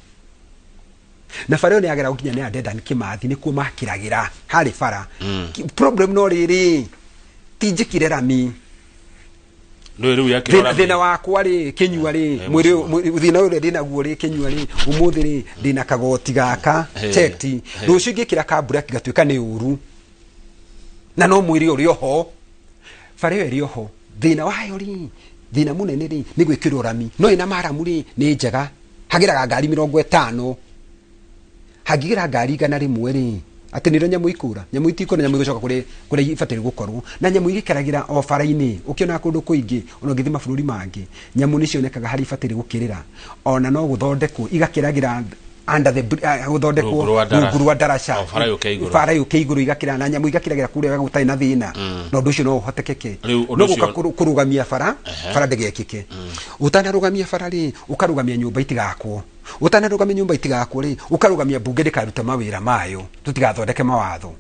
na bara ĩyo nĩ yagera nginya nĩ Dedan Kimathi, nĩkuo makĩragĩra harĩ bara. Problem no rĩrĩ, ti njĩkire rami. Thĩna wakwa rĩ kĩnyua rĩ, mwĩrĩ thĩna ũrĩa ndĩnaguo rĩ kĩnyua rĩ, ũmũthĩ rĩ ndĩna kagoti gaka checked, rũciũ ingĩkĩra kabura gatuĩka nĩ ũru, na no mwĩrĩ ũrĩ oho, bara ĩyo ĩrĩ oho. Thĩna wayo rĩ, thĩna mũnene rĩ nĩ gwĩkĩrwo rami, no ĩna maramu rĩ nĩ njega, hagĩraga ngari 50, hangĩgĩra ngari 100 rĩ, atĩ nĩrĩo nyamũ ikũra, nyamũ itikũra, nyamũ igũcoka kũrĩa ibataire gũkorwo, na nyamũ igĩkeragĩra o bara-inĩ. Ũkĩona kũndũ kũingĩ ona ũngĩthiĩ mabũrũri mangĩ, nyamũ nĩ cionekaga harĩa ibataire gũkĩrĩra, ona no gũthondekwo igakĩragĩra under the gũthondekwo rungu rwa ndaraca, bara yũke igũrũ igakĩra, na nyamũ igakĩragĩra kũrĩa gũtarĩ na thĩna, na ũndũ ũcio no ũhotekeke. No gũka kũrũgamia bara, bara ndĩgekĩke. Ũtanarũgamia bara rĩ, ũkarũgamia nyũmba itigakwo. Ũtanarũgamia nyũmba itigakwo rĩ, ũkarũgamia bunge ndĩkaruta mawĩra mayo, tũtigathondeke mawatho.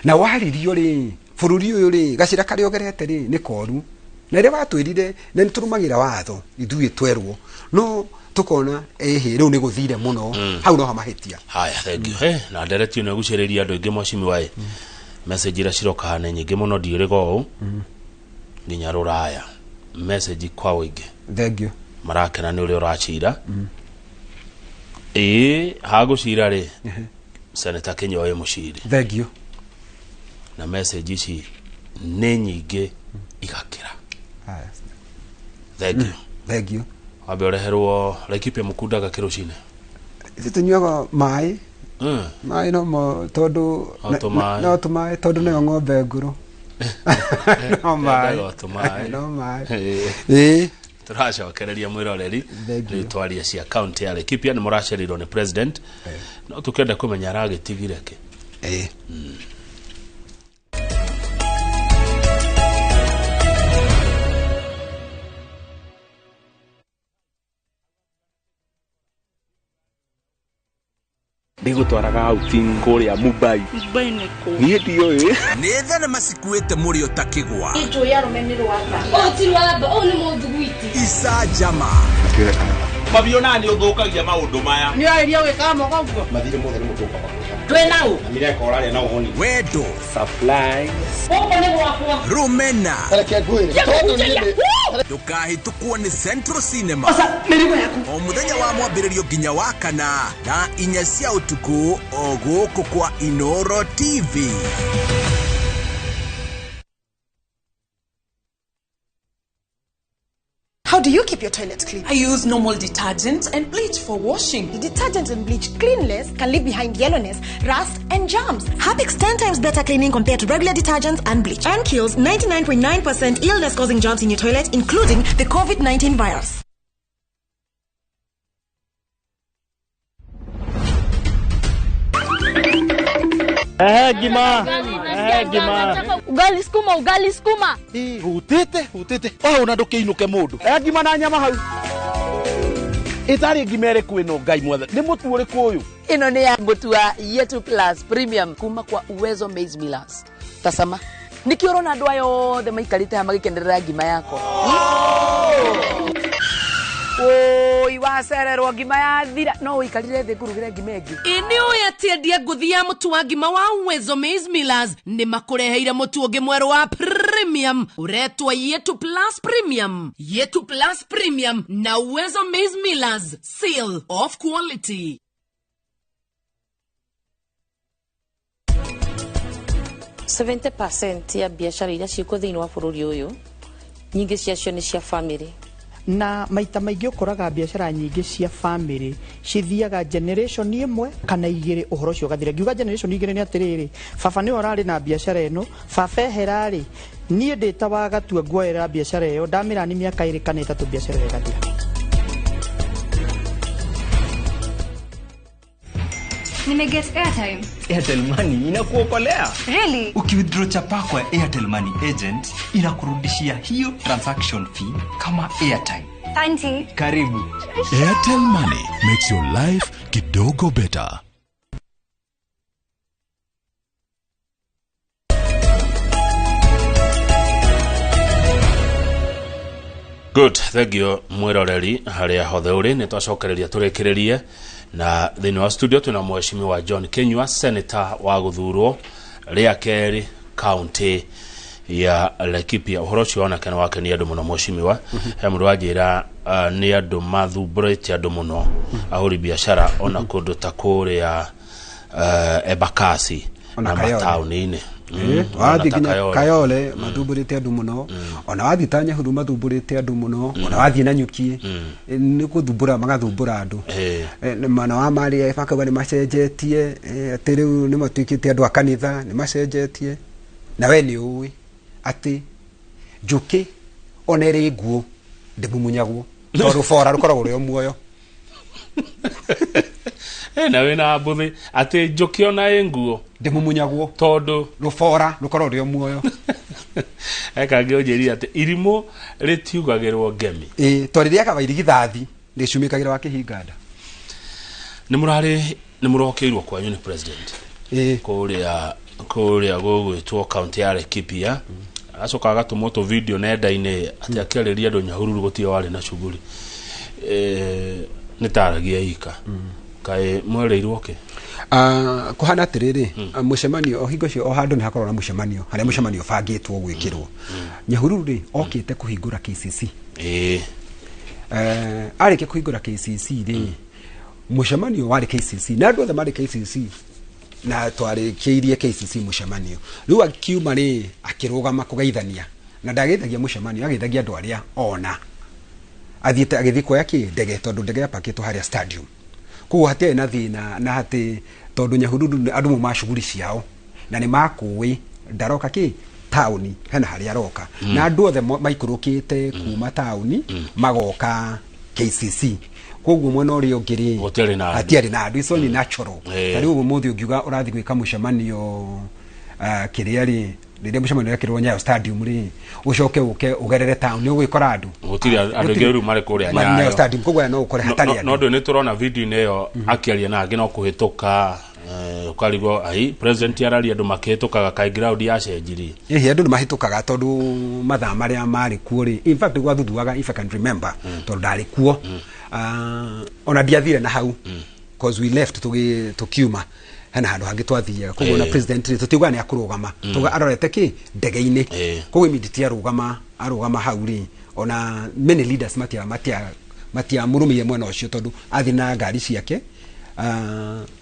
Na waririo rĩ, bũrũri ũyũ rĩ, gacĩra karĩa ũgerete rĩ nĩ koru, na rĩrĩa watwĩrire na nĩ tũrũmagĩra watho ithuĩ twerwo, no tũkona ĩhĩ rĩu nĩ gũthire mũno, hau no mahĩtia. Haya, thank you. Na ndereti ĩno ĩgucĩrĩria andũ aingĩ mheshimiwa ĩ. Message iria ciroka haha nĩ nyingĩ mũno, ndiũrĩga ũũ nginya rũraya, message kwa ũingĩ. Thank you. Marakena nĩ ũrĩa ũracira. Ĩĩ hagũcira rĩ, Senator Kĩnyua wĩ mũciri. Thank you. Na message ici nĩ nyingĩ igakĩra. Haya. Thank you. Thank you. Wambe ũreherwo Laikipia mũkundaga kĩrũcinĩ. Ithuĩ tũnyuaga maĩ. Maĩ no mo tondũ no tũmaĩ tondũ nĩyo ng'ombe ngũrũ. No maĩ. No maĩ. Ĩĩ. Tũracokereria mwĩroreri rĩu twaria cia county ya Laikipia, nĩ mũracereirwo nĩ president, no tũkĩenda kũmenya aragĩtigire kĩ. Ĩĩ. Ndigũtwaraga outing kũrĩa Mumbai. Mumbai nĩ kũ? Niĩ ndiũĩ. Nĩ thenema cikuĩte mũrĩo ta kĩgwa. Njũĩ arũme nĩ rwamba. Ũũ ti rwamba, ũũ nĩ mũthuguiti. Icanjama. Mabio na nĩ ũthũkagia maũndũ maya. Nĩ ũrarĩria gwĩkaga moga ũguo? Mathirĩ mothe nĩ mũtũkaga. Twĩ nau. Wendo. Supplies. Gũkũ nĩ gwakwa. Rũmena. Reke ngwĩre tondũ niĩ nĩ Ndũkahĩtũkwo nĩ Central Cinema. Oca mĩrigo yaku. O mũthenya wa mwambĩrĩrio nginya wa kana thaa 4 cia ũtukũ o gũkũ kwa Inoro TV. How do you keep your toilet clean? I use normal detergent and bleach for washing. The detergent and bleach clean less can leave behind yellowness, rust, and germs. Harpic's 10 times better cleaning compared to regular detergents and bleach, and kills 99.9% illness-causing germs in your toilet, including the COVID-19 virus. Gima. Gima. Ugali skuma, ugali skuma. Hutite, hutite. Oh, na ndukiinuke mundu. Gima na nyama hau. Itari ngima ĩrĩkũ ĩno Ngai mwathe. Nĩ mũtu ũrĩkũ ũyũ? Ĩno nĩ ya mũtu wa Yetu Plus Premium kuma kwa Uwezo Maize Millers. Tasama. Nĩkĩo ũrona andũ aya othe maikarĩte haha magĩkenerera ngima yakwa. Oi, wacererwo ngima yathira no ũikarire thĩ ngũrugĩre ngima ĩngĩ. Ĩ nĩ ũĩ atĩ endia ngũthi ya mũtu wa ngima wa Uwezo Maize Millers nĩ makũreheire mũtu ũngĩ mwerũ wa premium ũretwo Yetu Plus Premium. Yetu Plus Premium na Uwezo Maize Millers, seal of quality. 70% ya biacara iria ciĩkuo thĩinĩ wa bũrũri ũyũ nyingĩ ciacio nĩ cia family. Na maita maingĩ ũkoraga biacara nyingĩ cia family cithiaga generation ĩmwe kana igĩrĩ ũhoro ũcio ũgathira. Ngiuga generation igĩrĩ nĩ atĩrĩrĩ, baba nĩwe ũrarĩ na biacara ĩno, baba ehera rĩ, niĩ ndĩ ta wa gatua nguoera biacara ĩyo, ndamĩra nĩ mĩaka 2 kana 3 biacara ĩyo ĩgathira. Nimeget airtime. Airtel Money inakuokolea. Really? Ukiwithdraw chapa kwa Airtel Money agent inakurudishia hiyo transaction fee kama airtime. Auntie. Karibu. Airtel Money makes your life kidogo better. Good, thank you mwiroreri haria hothe uri ni twacokereria turikiririe na thiini wa studio twina mheshimiwa John Kinyua, senator wa guthurwo ria keri county ya Laikipia. Uhoro ucio onake nĩ wakenia andũ mũno mheshimiwa. He mũndũ wanjĩra nĩ andũ mathumbũrĩte andũ mũno ahũri biacara ona kũndũ ta kũrĩa Embakasi na mataũni-inĩ. Wathiĩ nginya Kayole mathumbũrĩte andũ mũno, ona wathiĩ ta Nyahururu mathumbũrĩte andũ mũno, ona wathiĩ Nanyuki nĩ gũthumbũra magathumbũra andũ. Mana wa marĩa makauga nĩ macenjetie, atĩ rĩu nĩ matuĩkĩte andũ a kanitha, nĩ macenjetie. Na we nĩ ũĩ atĩ njũkĩ ona ĩrĩ nguũ ndĩmumunyagwo tondũ bora rũkoragwo rwĩ o muoyo. Na wĩna mbũthĩ atĩ njũkĩ ona ĩ nguo ndĩmumunyagwo tondũ rũbora rũkoragwo rwĩ o muoyo. Eka ngĩũnjĩrire atĩ irimũ rĩtiugagĩrwo ngemi. Ĩĩ, tondũ rĩrĩa kaba irigithathi rĩcumĩkagĩra wa kĩhinga nda. Nĩ mũrokĩirwo kwanyu nĩ president kũrĩa gũgwĩtwo county ya Laikipia. Acoka agatũmwo tũ video nenda-inĩ atĩ akĩarĩria andũ Nyahururu gũtirĩ warĩ na shughuli. Nĩ taragia ika. Kaĩ mwereirwo kĩ? Kũhana atĩrĩrĩ, mũcemanio o hingo cio o handũ nĩ hakoragwo na mũcemanio harĩa mũcemanio ũbangĩtwo gwĩkĩrwo. Nyahururu rĩ okĩte kũhingũra KCC. Arĩkia kũhingũra KCC rĩ, mũcemanio warĩ KCC na andũ othe marĩ KCC na twarĩkĩirie KCC mũcemanio. Rĩu akiuma rĩ akĩrũgama kũgeithania na ndageithagia mũcemanio, ageithagia andũ arĩa ona athiĩte agĩthiĩ kuoya kĩ ndege tondũ ndege yapakĩtwo harĩa stadium. Koguo hatiarĩ na thĩna na atĩ tondũ Nyahururu andũ mauma shughuli ciao na nĩ makũĩ ndaroka kĩ taũni hena harĩa aroka. Na andũ othe maikũrũkĩte kuma taũni magoka KCC. Koguo mwena ũrĩa ũngĩ rĩ hatiarĩ na andũ. It's only natural. Ta rĩu ũmũthĩ ũngiuga ũrathiĩ gwĩka mũcemanio kĩrĩa rĩ, rĩrĩa mũcemanio wekĩrwo Nyayo Stadium rĩ, ũcoke ũke ũgerere town nĩ ũgwĩkora andũ. Gũtirĩ andũ aingĩ rĩu marĩ kũrĩa Nyayo Stadium, koguo no ũkore hatarĩ andũ. No ndũ nĩ tũrona video-inĩ ĩyo akĩaria na angĩ no kũhĩtũka ũkarigwo ai president araria andũ makĩhĩtũkaga kaĩ ground yacenjirie. Ĩhĩ, andũ nĩ mahĩtũkaga tondũ mathaa marĩa marĩ kuo rĩ, in fact gwathuthuaga if I can remember tondũ ndarĩ kuo. Ona ndiathire na hau cause we left tukiuma. Hena handũ hangĩ twathiaga koguo na president rĩ, tũtiugaga nĩ akũrũgama, tuga arorete kĩ ndege-inĩ. Koguo immediately arũgama hau rĩ, ona many leaders matiamũrũmĩire mwena ũcio, tondũ athiĩ na ngari ciake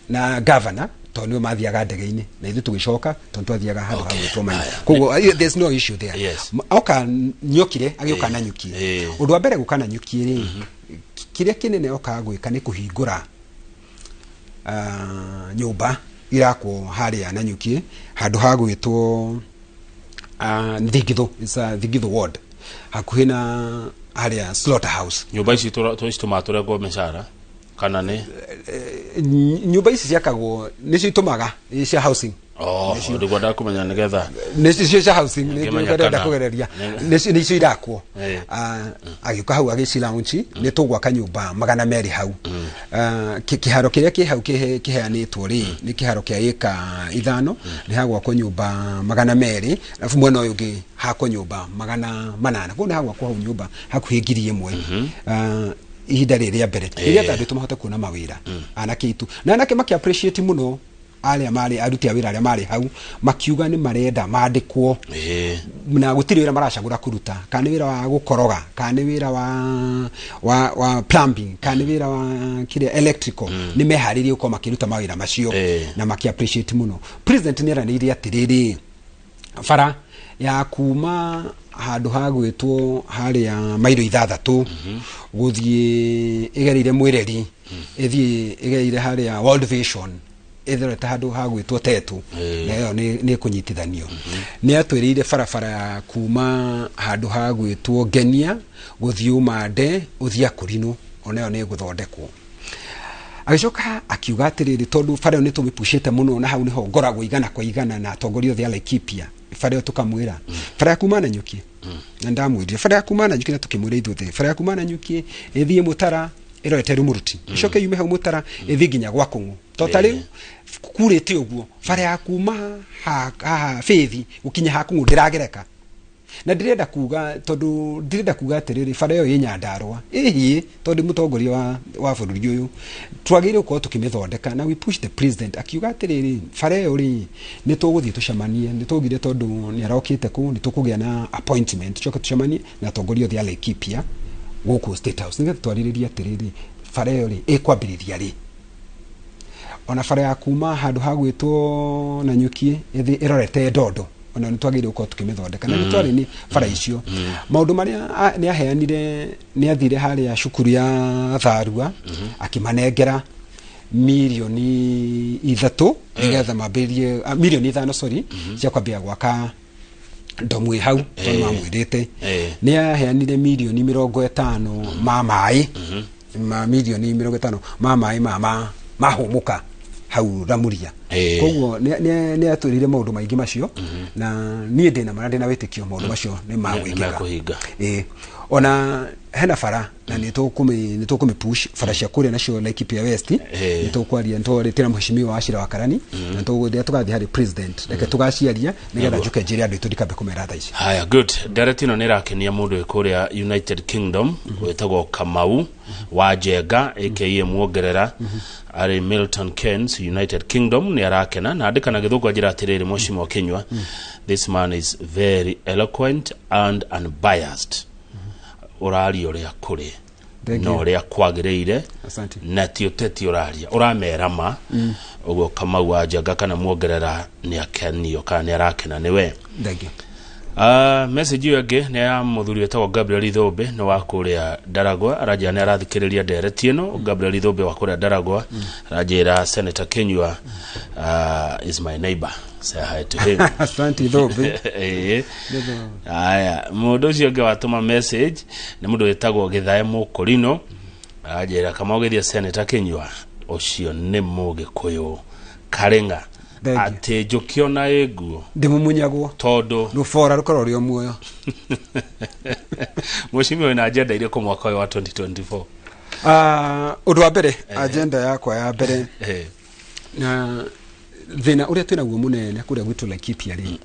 na governor, tondũ nĩo mathiaga ndege-inĩ na ithuĩ tũgĩcoka tondũ twathiaga handũ ha gwĩtwo Maina. Koguo there's no issue there. Oka nyokire agĩũka Nanyuki. Ũndũ wa mbere gũka Nanyuki rĩ, kĩrĩa kĩnene okaga gwĩka nĩ kũhingũra nyũmba irakwo harĩa Nanyuki, handũ ha gwĩtwo Thingithu. It's a Thingithu ward, hakuhĩ na harĩa slaughterhouse. Nyũmba ici citũmaga tũrengwo mĩcara kana nĩ Nyũmba ici ciakagwo nĩcio itũmaga cia housing. Oh, nĩguo ndakũmenya nĩgetha Nĩcio cia housing nĩ Ngĩmenya ndĩrenda kũgereria. Nĩcio irakwo. Agĩũka hau agĩci launch, nĩ tũgwaka nyũmba 200 hau. Kĩharo kĩrĩa kĩ hau kĩheanĩtwo rĩ, nĩ kĩharo kĩa ĩka 5, nĩ hagwakwo nyũmba 200, alafu mwena ũyũ ũngĩ hakwo nyũmba 800. Koguo nĩ hagwakwo hau nyũmba hakuhĩ 1000. Ihinda rĩrĩ rĩa mbere nĩgetha andũ mahote kuona mawĩra, anake aitũ na anake makĩ appreciate mũno arĩa marĩ aruti a wĩra arĩa marĩ hau, makiuga nĩ marenda mandĩkwo na gũtirĩ wĩra maracagũra kũruta, kana nĩ wĩra wa gũkoroga, kana nĩ wĩra wa plumbing, kana nĩ wĩra wa kĩrĩa electrical, nĩ meharĩirie gũkorwo makĩruta mawĩra macio na makĩ appreciate mũno. President nĩ eranĩire atĩrĩrĩ, bara ya kuma handũ ha gwĩtwo harĩa mairo 6 gũthiĩ ĩgereire Mwĩreri, ĩthiĩ ĩgereire harĩa World Vision, ĩthorete handũ ha gwĩtwo Tetu, na ĩyo nĩ ĩkũnyitithanio. Nĩ atwĩrĩire barabara ya kuma handũ ha gwĩtwo Ngenia gũthiĩ Ũmande ũthiĩ Akũrinũ, ona ĩyo nĩ ĩgũthondekwo. Agĩcoka akiuga atĩrĩrĩ, tondũ bara ĩyo nĩ tũmĩpucĩte mũno na hau nĩho ngoragwo igana kwa igana na atongoria othe a Laikipia, bara ĩyo tũkamwĩra bara ya kuma Nanyuki, na ndamwĩrire bara ya kuma Nanyuki, na tũkĩmwĩra ithuothe bara ya kuma Nanyuki ĩthiĩ Mũtara ĩrorete Rumuruti, ĩcoke yume hau Mũtara ĩthiĩ nginya gwa Kũng'ũ. To ta rĩu kurĩte ũguo, bara ya kuma haha Bĩthi gũkinya ha Kũng'ũ ndĩragereka, na ndĩrenda kuga, tondũ ndĩrenda kuga atĩrĩrĩ, bara ĩyo ĩ Nyandarũa ĩhiĩ, tondũ mũtongoria wa bũrũri ũyũ twagĩrĩire gũkorwo tũkĩmĩthondeka, na we push the president akiuga atĩrĩrĩ, bara ĩyo rĩ, nĩ tũgũthiĩ tũcemanie, nĩ tũgire tondũ nĩ arokĩte kũu, nĩ tũkũgĩa na appointment, tũcoke tũcemanie na atongoria othe a Laikipia gũkũ State House, nĩgetha twarĩrĩrie atĩrĩrĩ, bara ĩyo rĩ, ĩkwambĩrĩria rĩ. Ona bara ya kuma handũ ha gwĩtwo Nanyuki ĩthiĩ ĩrorete Ndondo, ona nĩ twagĩrĩire gũkorwo tũkĩmĩthondeka, na nĩ twarĩ nĩ bara icio. Maũndũ marĩa nĩ aheanire, nĩ athire harĩa cukuru ya Tharua akĩmanengera mirioni 3 nĩgetha mambĩrĩrie, mirioni 5, sorry, cia kwambia gwaka ndomu ĩ hau, tondũ mamwĩrĩte. Nĩ aheanire mirioni 50 ma maĩ, ma mirioni 50 ma maĩ ma mahũmũka hau Ramuria. Koguo nĩ atwĩrĩire maũndũ maingĩ macio, na niĩ ndĩna ma na ndĩna wĩtĩkio maũndũ macio nĩ magwĩkĩka. Nĩmekũhinga. Ĩĩ, ona hena bara na nĩ tũkũmĩ push bara cia kũrĩa nacio Laikipia West. Nĩ tũkwaria, nĩ twarĩtie na mheshimiwa Wachira wa Karani, na tũgũthiĩ tũgathiĩ harĩ president, reke tũgaciaria nĩgetha njuke njĩre andũ aitũ, ndikambe kũmera thaa ici. Haya, good. Ndereti ĩno nĩ ĩrakenia mũndũ wĩ kũrĩa United Kingdom wĩtagwo Kamau wa Njenga aka Muongerera, arĩ Milton Keynes, United Kingdom. Nĩ arakena na andĩka na gĩthũngũ anjĩra atĩrĩrĩ, Mheshimiwa Kinyua, this man is very eloquent and unbiased, ũraria ũrĩa kũrĩ Thank na you. ũrĩa kwagĩrĩire. Asante. Na ti ũteti ũraria, ũramera ma ũguo. Kamau wa Njenga kana Muongerera nĩ akenio kana nĩ arakena nĩwe. Thank you. Message ĩyo ĩngĩ nĩ ya mũthuri wĩtagwo Gabriel Ithũmbĩ, nĩ wa kũrĩa Ndaragwa, aranjĩra nĩ arathikĩrĩria ndereti ĩno. Gabriel Ithũmbĩ wa kũrĩa Ndaragwa aranjĩra Senator Kinyua is my neighbor, say hi to him. Asante, Ithũmbĩ. Ĩĩ. Aya, mũndũ ũcio ũngĩ watũma message nĩ mũndũ wĩtagwo Gĩthae Mũkũrinũ, aranjĩra kama ũgĩthiĩ Senator Kinyua ũcio nĩ Mũgĩkũyũ Karĩng'a. Thank you. Atĩ njũkĩ ona ĩ nguo Ndĩmumunyagwo. Tondũ rũbora rũkorwo rĩ o muoyo. Mheshimiwa, wĩna agenda irĩkũ mwaka ũyũ wa 2024? Ũndũ wa mbere, agenda yakwa ya mbere, na thĩna ũrĩa twĩnaguo mũnene kũrĩa gwitũ Laikipia rĩ,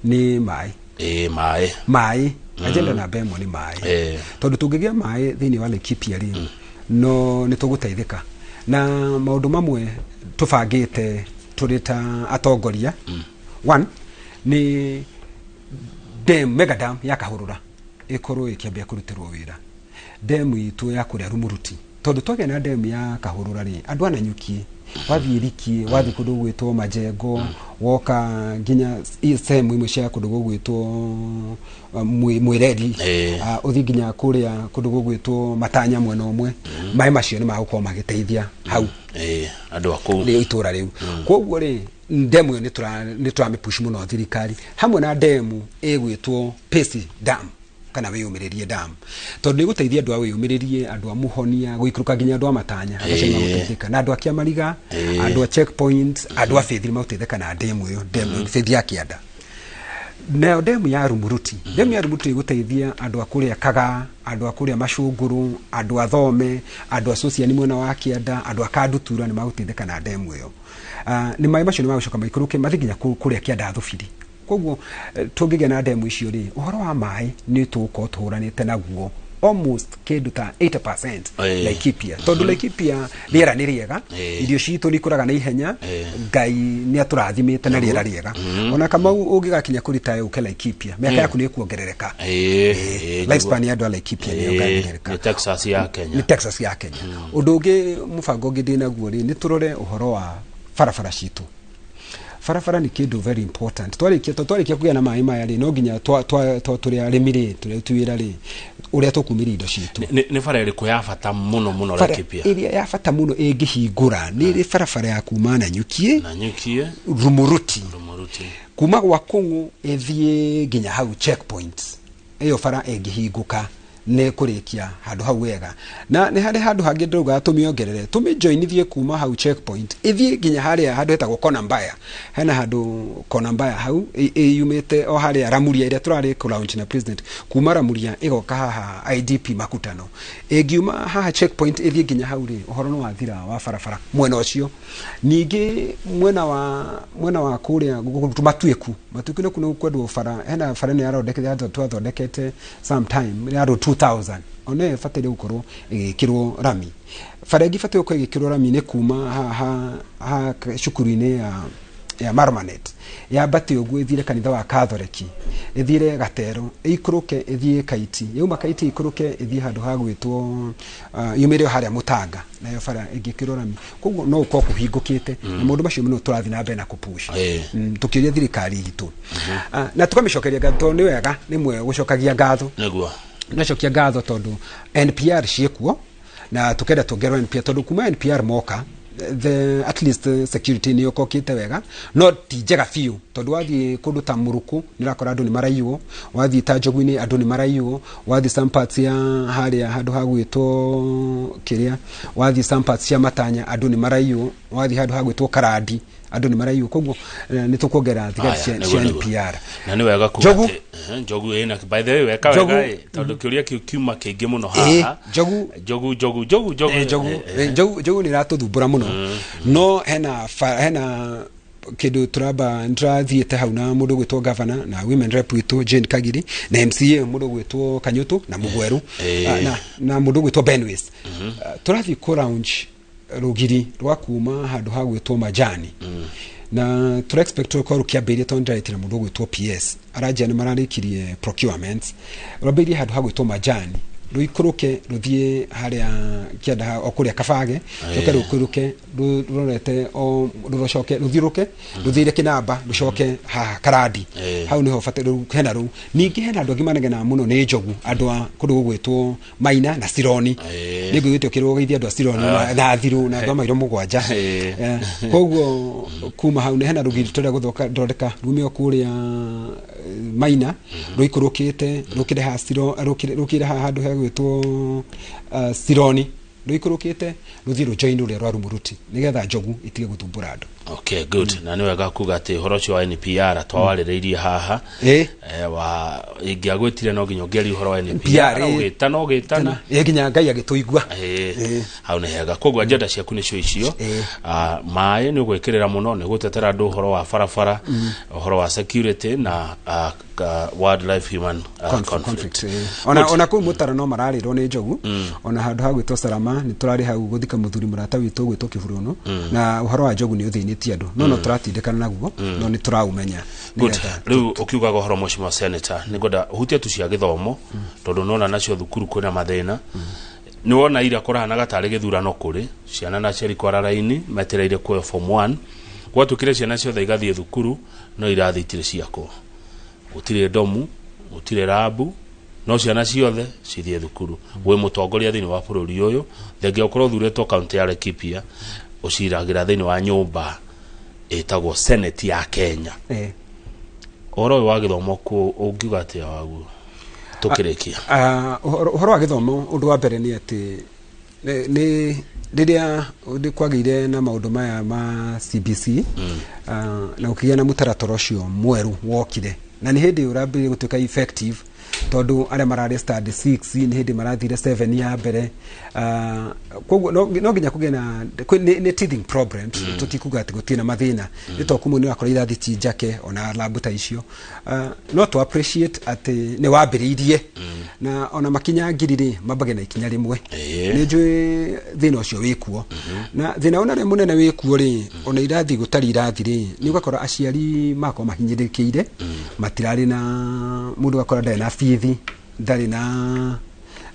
nĩ maĩ. Ĩĩ, maĩ. Maĩ, agenda namba 1 nĩ maĩ, tondũ tũngĩgĩa maĩ thĩinĩ wa Laikipia rĩ, no nĩ tũgũteithĩka. Na maũndũ mamwe tũbangĩte tũrĩ ta atongoria. One nĩ dam, mega dam ya Kahũrũra ĩkorwo ĩkĩambia kũrutĩrwo wĩra. Dam itũ ya kũrĩa Rumuruti, tondũ twagĩa na dam ya Kahũrũra rĩ, andũ a Nanyuki, wathiĩ Riki, wathiĩ kũndũ gũgwĩtwo Majengo, woka nginya sehemu imwe cia kũndũ gũgwĩtwo Mwĩreri, ũthiĩ nginya kũrĩa kũndũ gũgwĩtwo Matanya mwena ũmwe, maĩ macio nĩ magũkorwo magĩteithia hau andũ a kũu nĩ itũra rĩu. Koguo rĩ, demu ĩyo nĩ tũramĩpush mũno thirikari, hamwe na demu ĩgwĩtwo Pesi Dam kana Wĩyũmĩrĩrie Dam, tondũ nĩ gũteithia andũ a Wĩyũmĩrĩrie, andũ a Mũhonia, gũikũrũka nginya andũ a Matanya, andũ acio nĩmagũteithĩka, na andũ a Kĩamariga, andũ a Checkpoint, andũ a Faith nĩmagũteithĩka na demu ĩyo, demu Faith ya Kĩanda. Nayo demu ya Rumuruti, demu ya Rumuruti ĩgũteithia andũ a kũrĩa Kagaa, andũ a kũrĩa Macũngũrũ, andũ a Thome, andũ a Sociani mwena wa Kĩanda, andũ a Kandutura nĩmagũteithĩka na demu ĩyo. Nĩ maĩ macio nĩmagũcoka maikũrũke mathiĩ nginya kũrĩa Kĩanda Thubiri. Koguo tũngĩgĩa na demu icio rĩ, ũhoro wa maĩ nĩ tũgũkorwo tũhũranĩte naguo almost kĩndũ ta 80% Laikipia, tondũ Laikipia rĩera nĩ rĩega, irio citũ nĩ ikũraga na ihenya, Ngai nĩ atũrathimĩte na rĩera rĩega. Ona Kamau ũngĩgakinya kũritaya ũke Laikipia, mĩaka yaku nĩ ĩkuongerereka. Lifespan ya andũ a Laikipia nĩ yongerereka. Nĩ Texas ya Kenya. Nĩ Texas ya Kenya. Ũndũ ũngĩ, mũbango ũngĩ ndĩ naguo rĩ, nĩ tũrore ũhoro wa barabara citũ. Barabara nĩ kĩndũ very important. Twarĩkia kũgĩa na maĩ maya rĩ, no nginya tũrĩ arĩmi rĩ, tũrĩ aruti wĩra rĩ, ũrĩa tũkumĩria indo citũ. Nĩ bara ĩrĩkũ ya bata mũno mũno Laikipia? Ĩrĩa ya bata mũno ĩngĩhingũra nĩ ĩrĩ barabara ya kuma Nanyuki, Rumuruti, kuma gwa Kũng'ũ ĩthiĩ nginya hau checkpoint. Ĩyo bara ĩngĩhingũka nĩ kũrĩkia handũ hau wega. Na nĩ harĩ handũ hangĩ ndĩrauga tũmĩongerere, tũmĩjoinithie kuma hau checkpoint ĩthiĩ nginya harĩa handũ hetagwo Kona Mbaya. Hena handũ Kona Mbaya hau ĩyumĩte o harĩa Ramuria ĩrĩa tũrarĩ kũ launch na president, kuma Ramuria ĩgoka haha IDP Makutano. Ĩngiuma haha checkpoint ĩthiĩ nginya hau rĩ, ũhoro nĩ wathira wa barabara mwena ũcio. Ningĩ mwena wa kũrĩa Matuĩku, Matuĩku nĩ kuno kwendwo bara, hena bara ĩno yathondekete, twathondekete sometime ya 2000, ona ĩyo ĩbataire gũkorwo ĩgĩkĩrwo rami. Bara ĩngĩ ĩbataire gũkorwo ĩgĩkĩrwo rami nĩ kuma ha cukuru-inĩ ya Marmanet, yambate ũguo ĩthire kanitha wa Katholeki, ĩthire Gatero, ĩikũrũke ĩthiĩ Kaiti, yauma Kaiti ĩikũrũke ĩthiĩ handũ ha gwĩtwo yumĩre o harĩa Mũtanga, nayo bara ĩngĩkĩrwo rami. Koguo no gũkorwo kũhingũkĩte, na maũndũ macio mũno tũrathiĩ na mbere na kũpush, tũkĩũria thirikari itũ, na tũkamĩcokeria ngatho, tondũ nĩ wega rĩmwe gũcokagia ngatho. Nĩguo. Nacokia ngatho tondũ NPR ciĩkuo, na tũkenda tuongererwo NPR, tondũ kuma NPR moka the at least security nĩ ũkokĩte wega, no ti njega biũ, tondũ wathiĩ kũndũ ta Mũrũkũ nĩ ũrakora andũ nĩ maraiywo, wathiĩ ta Njogu-inĩ andũ nĩ maraiywo, wathiĩ some parts ya harĩa handũ ha gwĩtwo kĩrĩa, wathiĩ some parts cia Matanya andũ nĩ maraiywo, wathiĩ handũ ha gwĩtwo Karandi andũ nĩ maraiywo. Koguo nĩ tũkuongerera thigari cia NPR. Na nĩ wega kuga Njogu. atĩ, Njogu ĩna, by the way, weka wega, tondũ kĩũria kĩu kiuma kĩingĩ mũno haha. Njogu. Njogu, Njogu, Njogu, Njogu. Njogu, Njogu nĩ ĩratũthumbũra mũno. No hena kĩndũ tũramba, nĩtũrathiĩte hau na mũndũ ũgwĩtwo governor na women rep witũ Jane Kagiri, na MCA mũndũ ũgwĩtwo Kanyutu na Mũgweru, na mũndũ ũgwĩtwo Benways. Tũrathiĩ kũ launch rũgiri rwa kuma handũ ha gwĩtwo Majani. Na tũra expect rũkorwo rũkĩambĩrĩria, tondũ ndĩraretire mũndũ ũgwĩtwo PS aranjia nĩ mararĩkirie procurements, rwambĩrĩrie handũ ha gwĩtwo Majani, rũikũrũke rũthiĩ harĩa kĩanda o kũrĩa Kabage, rũke rũikũrũke rũrorete o rũcoke rũthiũrũke rũthiĩre Kĩnamba, rũcoke haha Karandi. Hau nĩho bata rĩu hena rũu. Ningĩ hena andũ angĩ manegenaga mũno nĩ Njogu, andũ a kũndũ gũgwĩtwo Maina na Sironi. Nĩ ngũigĩte ũkĩrũgĩithia andũ a Sironi na Thirũ na andũ a Mairo mũgwanja. Koguo kuma hau nĩ hena rũgiri tũrĩa gũthondeka rume o kũrĩa Maina, rũikũrũkĩte rũkĩre ha Siro, rũkĩre ha handũ hegwĩtwo Sironi, rũikũrũkĩte rũthiĩ rũjoin rũrĩa rwa Rumuruti, nĩgetha Njogu itige gũthumbũra andũ. Okay, good. Na nĩ wega kuga atĩ ũhoro ũcio wa NPR twawarĩrĩirie haha. Wa ingĩagwĩtire no nginya ũngĩaria ũhoro wa NPR, ũgĩtana ũgĩtana. Nginya Ngai agĩtũigua. Hau nĩ hega. Koguo agenda ciaku nĩcio icio. Maĩ nĩ ũgwĩkĩrĩra mũno, nĩ gũtetera andũ ũhoro wa barabara, ũhoro wa security na Wildlife human conflict. Ona kũu mũtaro no mararĩrwo nĩ njogu, ona handũ ha gwĩtwo Salama nĩ tũrarĩ hau gũthika mũthuri mũrata witũ gwĩtwo Kĩburuno, na ũhoro wa njogu nĩ ũthĩnĩtie andũ, no tũratindĩkana naguo, no nĩ tũraũmenya. Good. Rĩu ũkiugaga ũhoro mheshimiwa senator, nĩngwenda ũhutie tu cia gĩthomo, tondũ nona nacio thukuru kwĩna mathĩna. Nĩ wona ira kũrahanaga tarĩ gĩthurano kũrĩ ciana na aciari kwara raini metereire kuoya form 1, gwatuĩkire ciana ciothe igathiĩ thukuru no irathi itirĩ ciakwo, gũtirĩ ndomu, gũtirĩ rabu, no ciana ciothe cithiĩ thukuru. Wĩ mũtongoria thĩinĩ wa bũrũri ũyũ, thengia ũkorwo ũthurĩtwo kaunti ya Laikipia, ũciragĩra thĩinĩ wa nyũmba ĩtagwo Senate ya Kenya. Ũhoro ũyũ wa gĩthomo ũngiuga atĩa waguo tũkĩrĩkia? Ũhoro wa gĩthomo, ũndũ wa mbere nĩ atĩ nĩ rĩrĩa kwagĩire na maũndũ maya ma CBC, na gũkĩgĩa na mũtaratara ũcio mwerũ wokire, na nĩ hĩndĩ ũrambĩrĩria gũtuĩka effective, tondũ arĩa mararĩ standard 6 nĩ hĩndĩ marathire 7 ya mbere. Koguo no nginya kũgĩe na nĩ teething problems, tũtikuga atĩ gũtirĩ na mathĩna, nĩ tondũ kũmwe nĩ ũrakora irathi ti njake ona labu ta icio. No tũ appreciate atĩ nĩ wambĩrĩirie, na ona makinya ngiri rĩ mambage na ikinya rĩmwe. Nĩ njũĩ thĩna ũcio wĩkuo, na thĩna ũrĩa mũnene wĩkuo rĩ, ona irathi gũtarĩ irathi rĩ, nĩ ũgakora aciari makorwo mahinyĩrĩrĩkĩire, matirarĩ na mũndũ, ũgakora ndarĩ na bithi, ndarĩ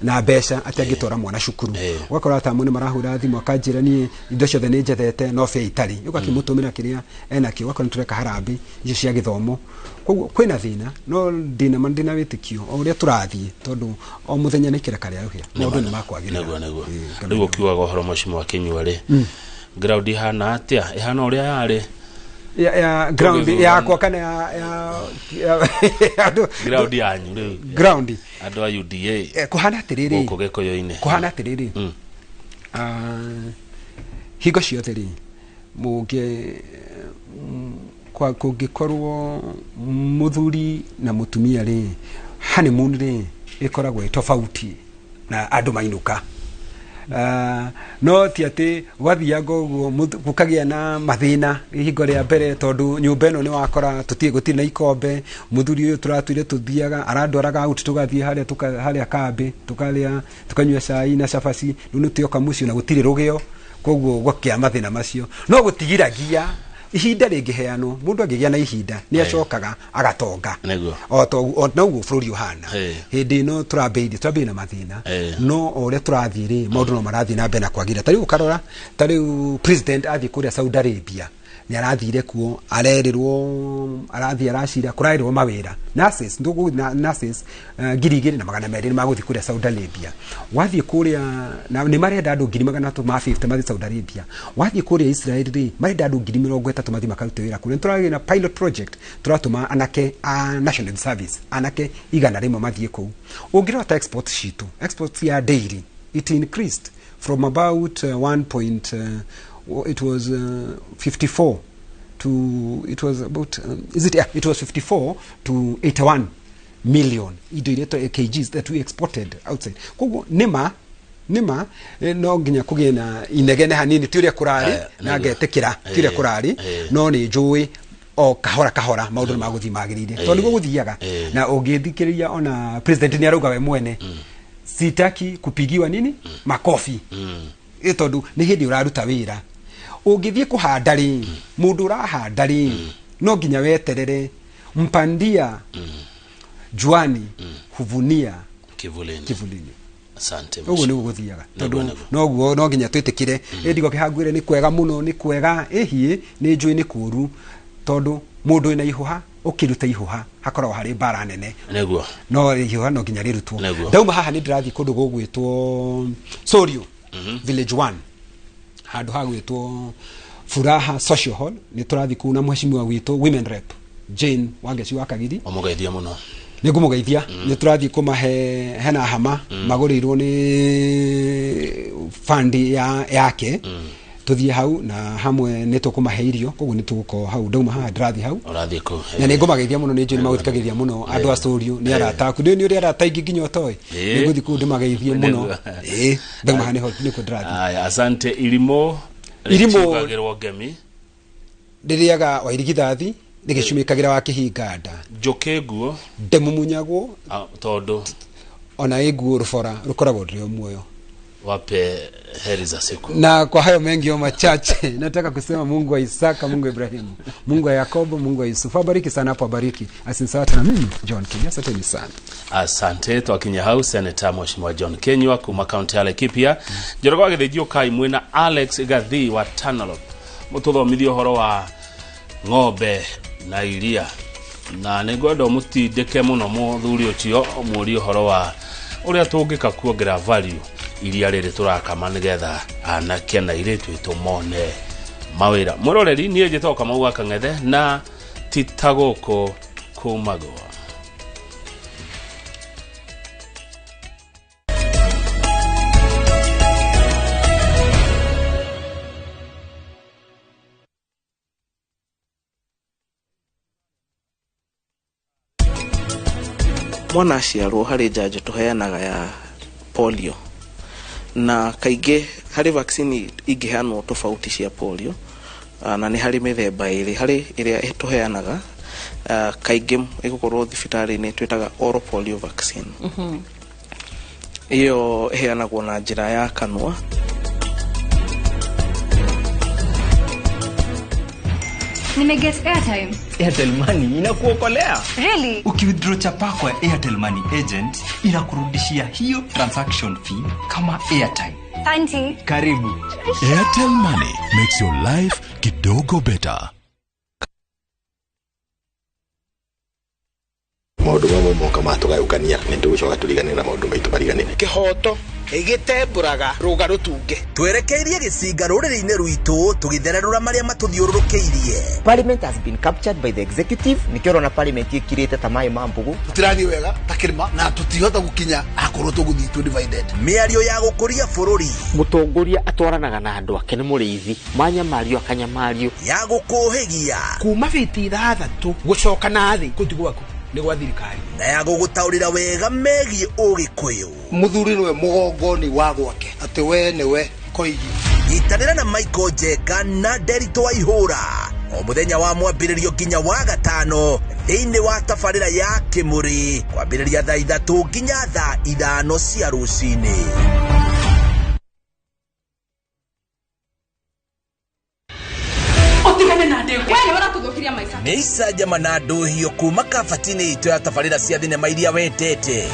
na mbeca atĩ angĩtwara mwana cukuru. Ũgakora atamu nĩ marahũra thimũ akanjĩra niĩ indo ciothe nĩ njethete no bĩa itarĩ, ũgakĩmũtũmĩra kĩrĩa enakĩo, ũgakora nĩ tũreka harambĩ icio cia gĩthomo. Koguo kwĩna thĩna, no ndĩna wĩtĩkio o ũrĩa tũrathiĩ, tondũ o mũthenya nĩ kĩreka rĩa rũhĩa, maũndũ nĩ makwagĩrĩra. Nĩguo. Rĩu ũkiugaga ũhoro mheshimiwa Kinyua rĩ, ground ihana atĩa? Ihana ũrĩa yarĩ? Ya ground yakwa kana ya ground yanyu rĩu? Ground andũ a UDA kũhana atĩrĩrĩ, gũkũ Gĩkũyũ-inĩ kũhana atĩrĩrĩ, hingo ciothe rĩ, kũngĩkorwo mũthuri na mũtumia rĩ, honeymoon rĩ ĩkoragwo ĩ tofauti na andũ mainũka. No ti atĩ gwathianga ũguo gũkagĩa na mathĩna ihingo rĩa mbere, tondũ nyũmba ĩno nĩ wakora tũtirĩ na ikombe, mũthuri ũyũ tũratuire tũthiaga arandwaraga out, tũgathiĩ harĩa kambĩ, tũkarĩa tũkanyua cai na cabaci, rĩu nĩ tũoka mũciĩ na gũtirĩ rũgĩo, koguo gũkĩa mathĩna macio. No gũtigiragia ihinda rĩngĩheanwo, mũndũ angĩgĩa na ihinda nĩ acokaga agatonga. O noguo bũrũri ũhana. Hĩndĩ ĩno tũrambĩrĩirie na mathĩna, no o ũrĩa tũrathiĩ rĩ, maũndũ no marathiĩ na mbere na kwagĩra. Ta rĩu ũkarora, ta rĩu president athiĩ kũrĩa Saudi Arabia, nĩ arathire kuo, arerĩrwo, arathiĩ aracira, kũraerĩrwo mawĩra. Nurses, nurses 2,200 nĩ magũthiĩ kũrĩa Saudi Arabia. Wathiĩ kũrĩa, na nĩ marenda andũ 350 mathiĩ Saudi Arabia. Wathiĩ kũrĩa Israel rĩ, marenda andũ 30,000 mathiĩ makarute wĩra kũrĩa. Nĩ tũragĩa na pilot project, tũratũma anake a National Service, anake 100 mathiĩ kũu. Ũngĩrora ta export citũ, export ya dairy, it increased from about it was 54 to, it was about, it was 54 to 81 million indo iria kgs that we exported outside. Koguo nĩma no nginya kũgĩe na inegene hanini, ti ũrĩa kũrarĩ, na ngetĩkĩra ti ũrĩa kũrarĩ, no nĩ njũĩ o kahora kahora maũndũ nĩ magũthiĩ magĩrĩire, tondũ nĩguo gũthiaga. Na ũngĩthikĩrĩria ona president nĩ arauga we mwene, sitaki kupigiwa nini makofi, tondũ nĩ hĩndĩ ũraruta wĩra. Ũngĩthiĩ kũhanda rĩ, mũndũ ũrahanda rĩ, no nginya weterere mpandia juani huvunia kivulini. Asante. Ũguo nĩguo gũthiaga, tondũ noguo no nginya twĩtĩkĩre. Ĩndi gũkĩhangwĩre nĩ kwega mũno, nĩ kwega ĩhiĩ, nĩ njũĩ nĩ kũũru, tondũ mũndũ wĩna ihũha ũkĩruta ihũha hakoragwo harĩ mbara nene. Nĩguo. No ihũha no nginya rĩrutwo. Ndauma haha nĩ ndĩrathiĩ kũndũ gũgwĩtwo Sorio Village 1, handũ ha gwĩtwo Furaha Social Hall. Nĩ tũrathiĩ kũu na mheshimiwa witũ Women Rep Jane Wangeci wa Kagiri. Ũmũgeithia mũno. Nĩ ngũmũgeithia. Nĩ tũrathiĩ kũmahe hena hama magũrĩirwo nĩ fund yake. Tũthiĩ hau na hamwe nĩ tũkũmahe irio, koguo nĩ tũgũkorwo hau. Ndauma haha ndĩrathiĩ hau. Ũrathiĩ kũ? Na nĩ ngũmageithia mũno, nĩ njũĩ nĩ magũthikagĩrĩria mũno andũ a Sorio, nĩ arata aku. Nĩ ũrĩ arata aingĩ nginya ũtoĩ. Nĩ ngũthiĩ kũu ndĩmageithie mũno. Ndauma haha nĩkuo ndĩrathiĩ. Aya, asante. Irimũ rĩtiugagĩrwo ngemi. Rĩrĩaga wairigithathi Nĩgĩcumĩkagĩra wakĩhinga nda. Njũkĩ nguo ndĩmumunyagwo tondũ ona ĩ nguo rũbora rũkoragwo rũrĩ o muoyo. Wape heri za siku. Na kwa hayo mengi au machache nataka kusema Mungu wa Isaka, Mungu wa Ibrahimu, Mungu wa Yakobo, Mungu wa Yusufu abariki sana hapo, abariki. Asante na mimi John Kinyua, asanteni sana. Asante twakinya hau Senator Mheshimiwa John Kinyua kuma kaunti ya Laikipia. Njoroge wa Gĩthĩnji ũkai mwĩna Alex Gathii wa Tanalop mũtũthomithie ũhoro wa ng'ombe na iria, na nĩngwenda ũmũtindĩke mũno mũthuri ũcio ũmũrie ũhoro wa ũrĩa tũngĩka kuongerera value iria rĩrĩ tũrakama nĩgetha anake na airĩtu aitũ mone mawĩra. Mwĩroreri, niĩ njĩtagwo Kamau wa Kang'ethe na ti ta gũkũ kumagwo. Mwana aciarwo harĩ njanjo tũheanaga ya polio, na kaingĩ harĩ vaccine ingĩheanwo tofauti cia polio, na nĩ harĩ mĩthemba ĩrĩ. Harĩ ĩrĩa tũheanaga kaingĩ ĩgũkorwo thibitarĩ-inĩ twĩtaga oral polio vaccine. Ĩyo ĩheanagwo na njĩra ya kanua. Nimeget airtime. Airtel Money inakuokolea. Really? Ukiwithdraw chapa kwa Airtel Money agent inakurudishia hiyo transaction fee kama airtime. Auntie. Karibu. Airtel Money makes your life kidogo better. Maũndũ mamwe moka matũgayũkania nĩ tũgũcoka tũriganĩre na maũndũ maitũ mariganĩre. Kĩhoto gĩtembũraga rũga rũtunge. Twerekeirie gĩcinga rũrĩrĩ-inĩ rwitũ tũgĩthererũra marĩa matũthiũrũrũkĩirie. Parliament has been captured by the executive. Nĩkĩo ũrona parliament ĩkirĩte ta maĩ ma mbũgũ. Tũtirathiĩ wega ta kĩrĩma na tũtihota gũkinya akorwo tũgũthiĩ tũ divided. Mĩario ya gũkũria bũrũri. Mũtongoria atwaranaga na andũ ake nĩ mũrĩithi, manyamario akanyamario. Ya gũkũhĩgia kuma biti 6 gũcoka na thĩ kũu ti gwaku nĩ gwa thirikari. Na ya gũgũtaũrĩra wega megiĩ ũgĩkũyũ. Mũthuri nĩwe mũgongoni wa gwake atĩ we nĩwe koigi. Nyitanĩra na Michael Njeka na Nderitu wa Ihũra o mũthenya wa mwambĩrĩrio nginya wa gatano thĩinĩ wa tabarĩra ya Kĩmũrĩ kwambĩrĩria thaa 3 nginya thaa 5 cia rũcinĩ. Nĩ icanjama na ndũhio kuma kabati-inĩ itũ ya tabarĩra cia thinema iria wendete.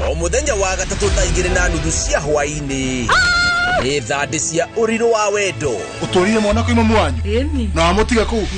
O mũthenya wa gatatũ thaa 2:30 cia hwaĩ-inĩ nĩ thandĩ cia ũrirũ wa wendo. Ũtũrire mwana kwĩ mamu wanyu na wamũtiga kũu.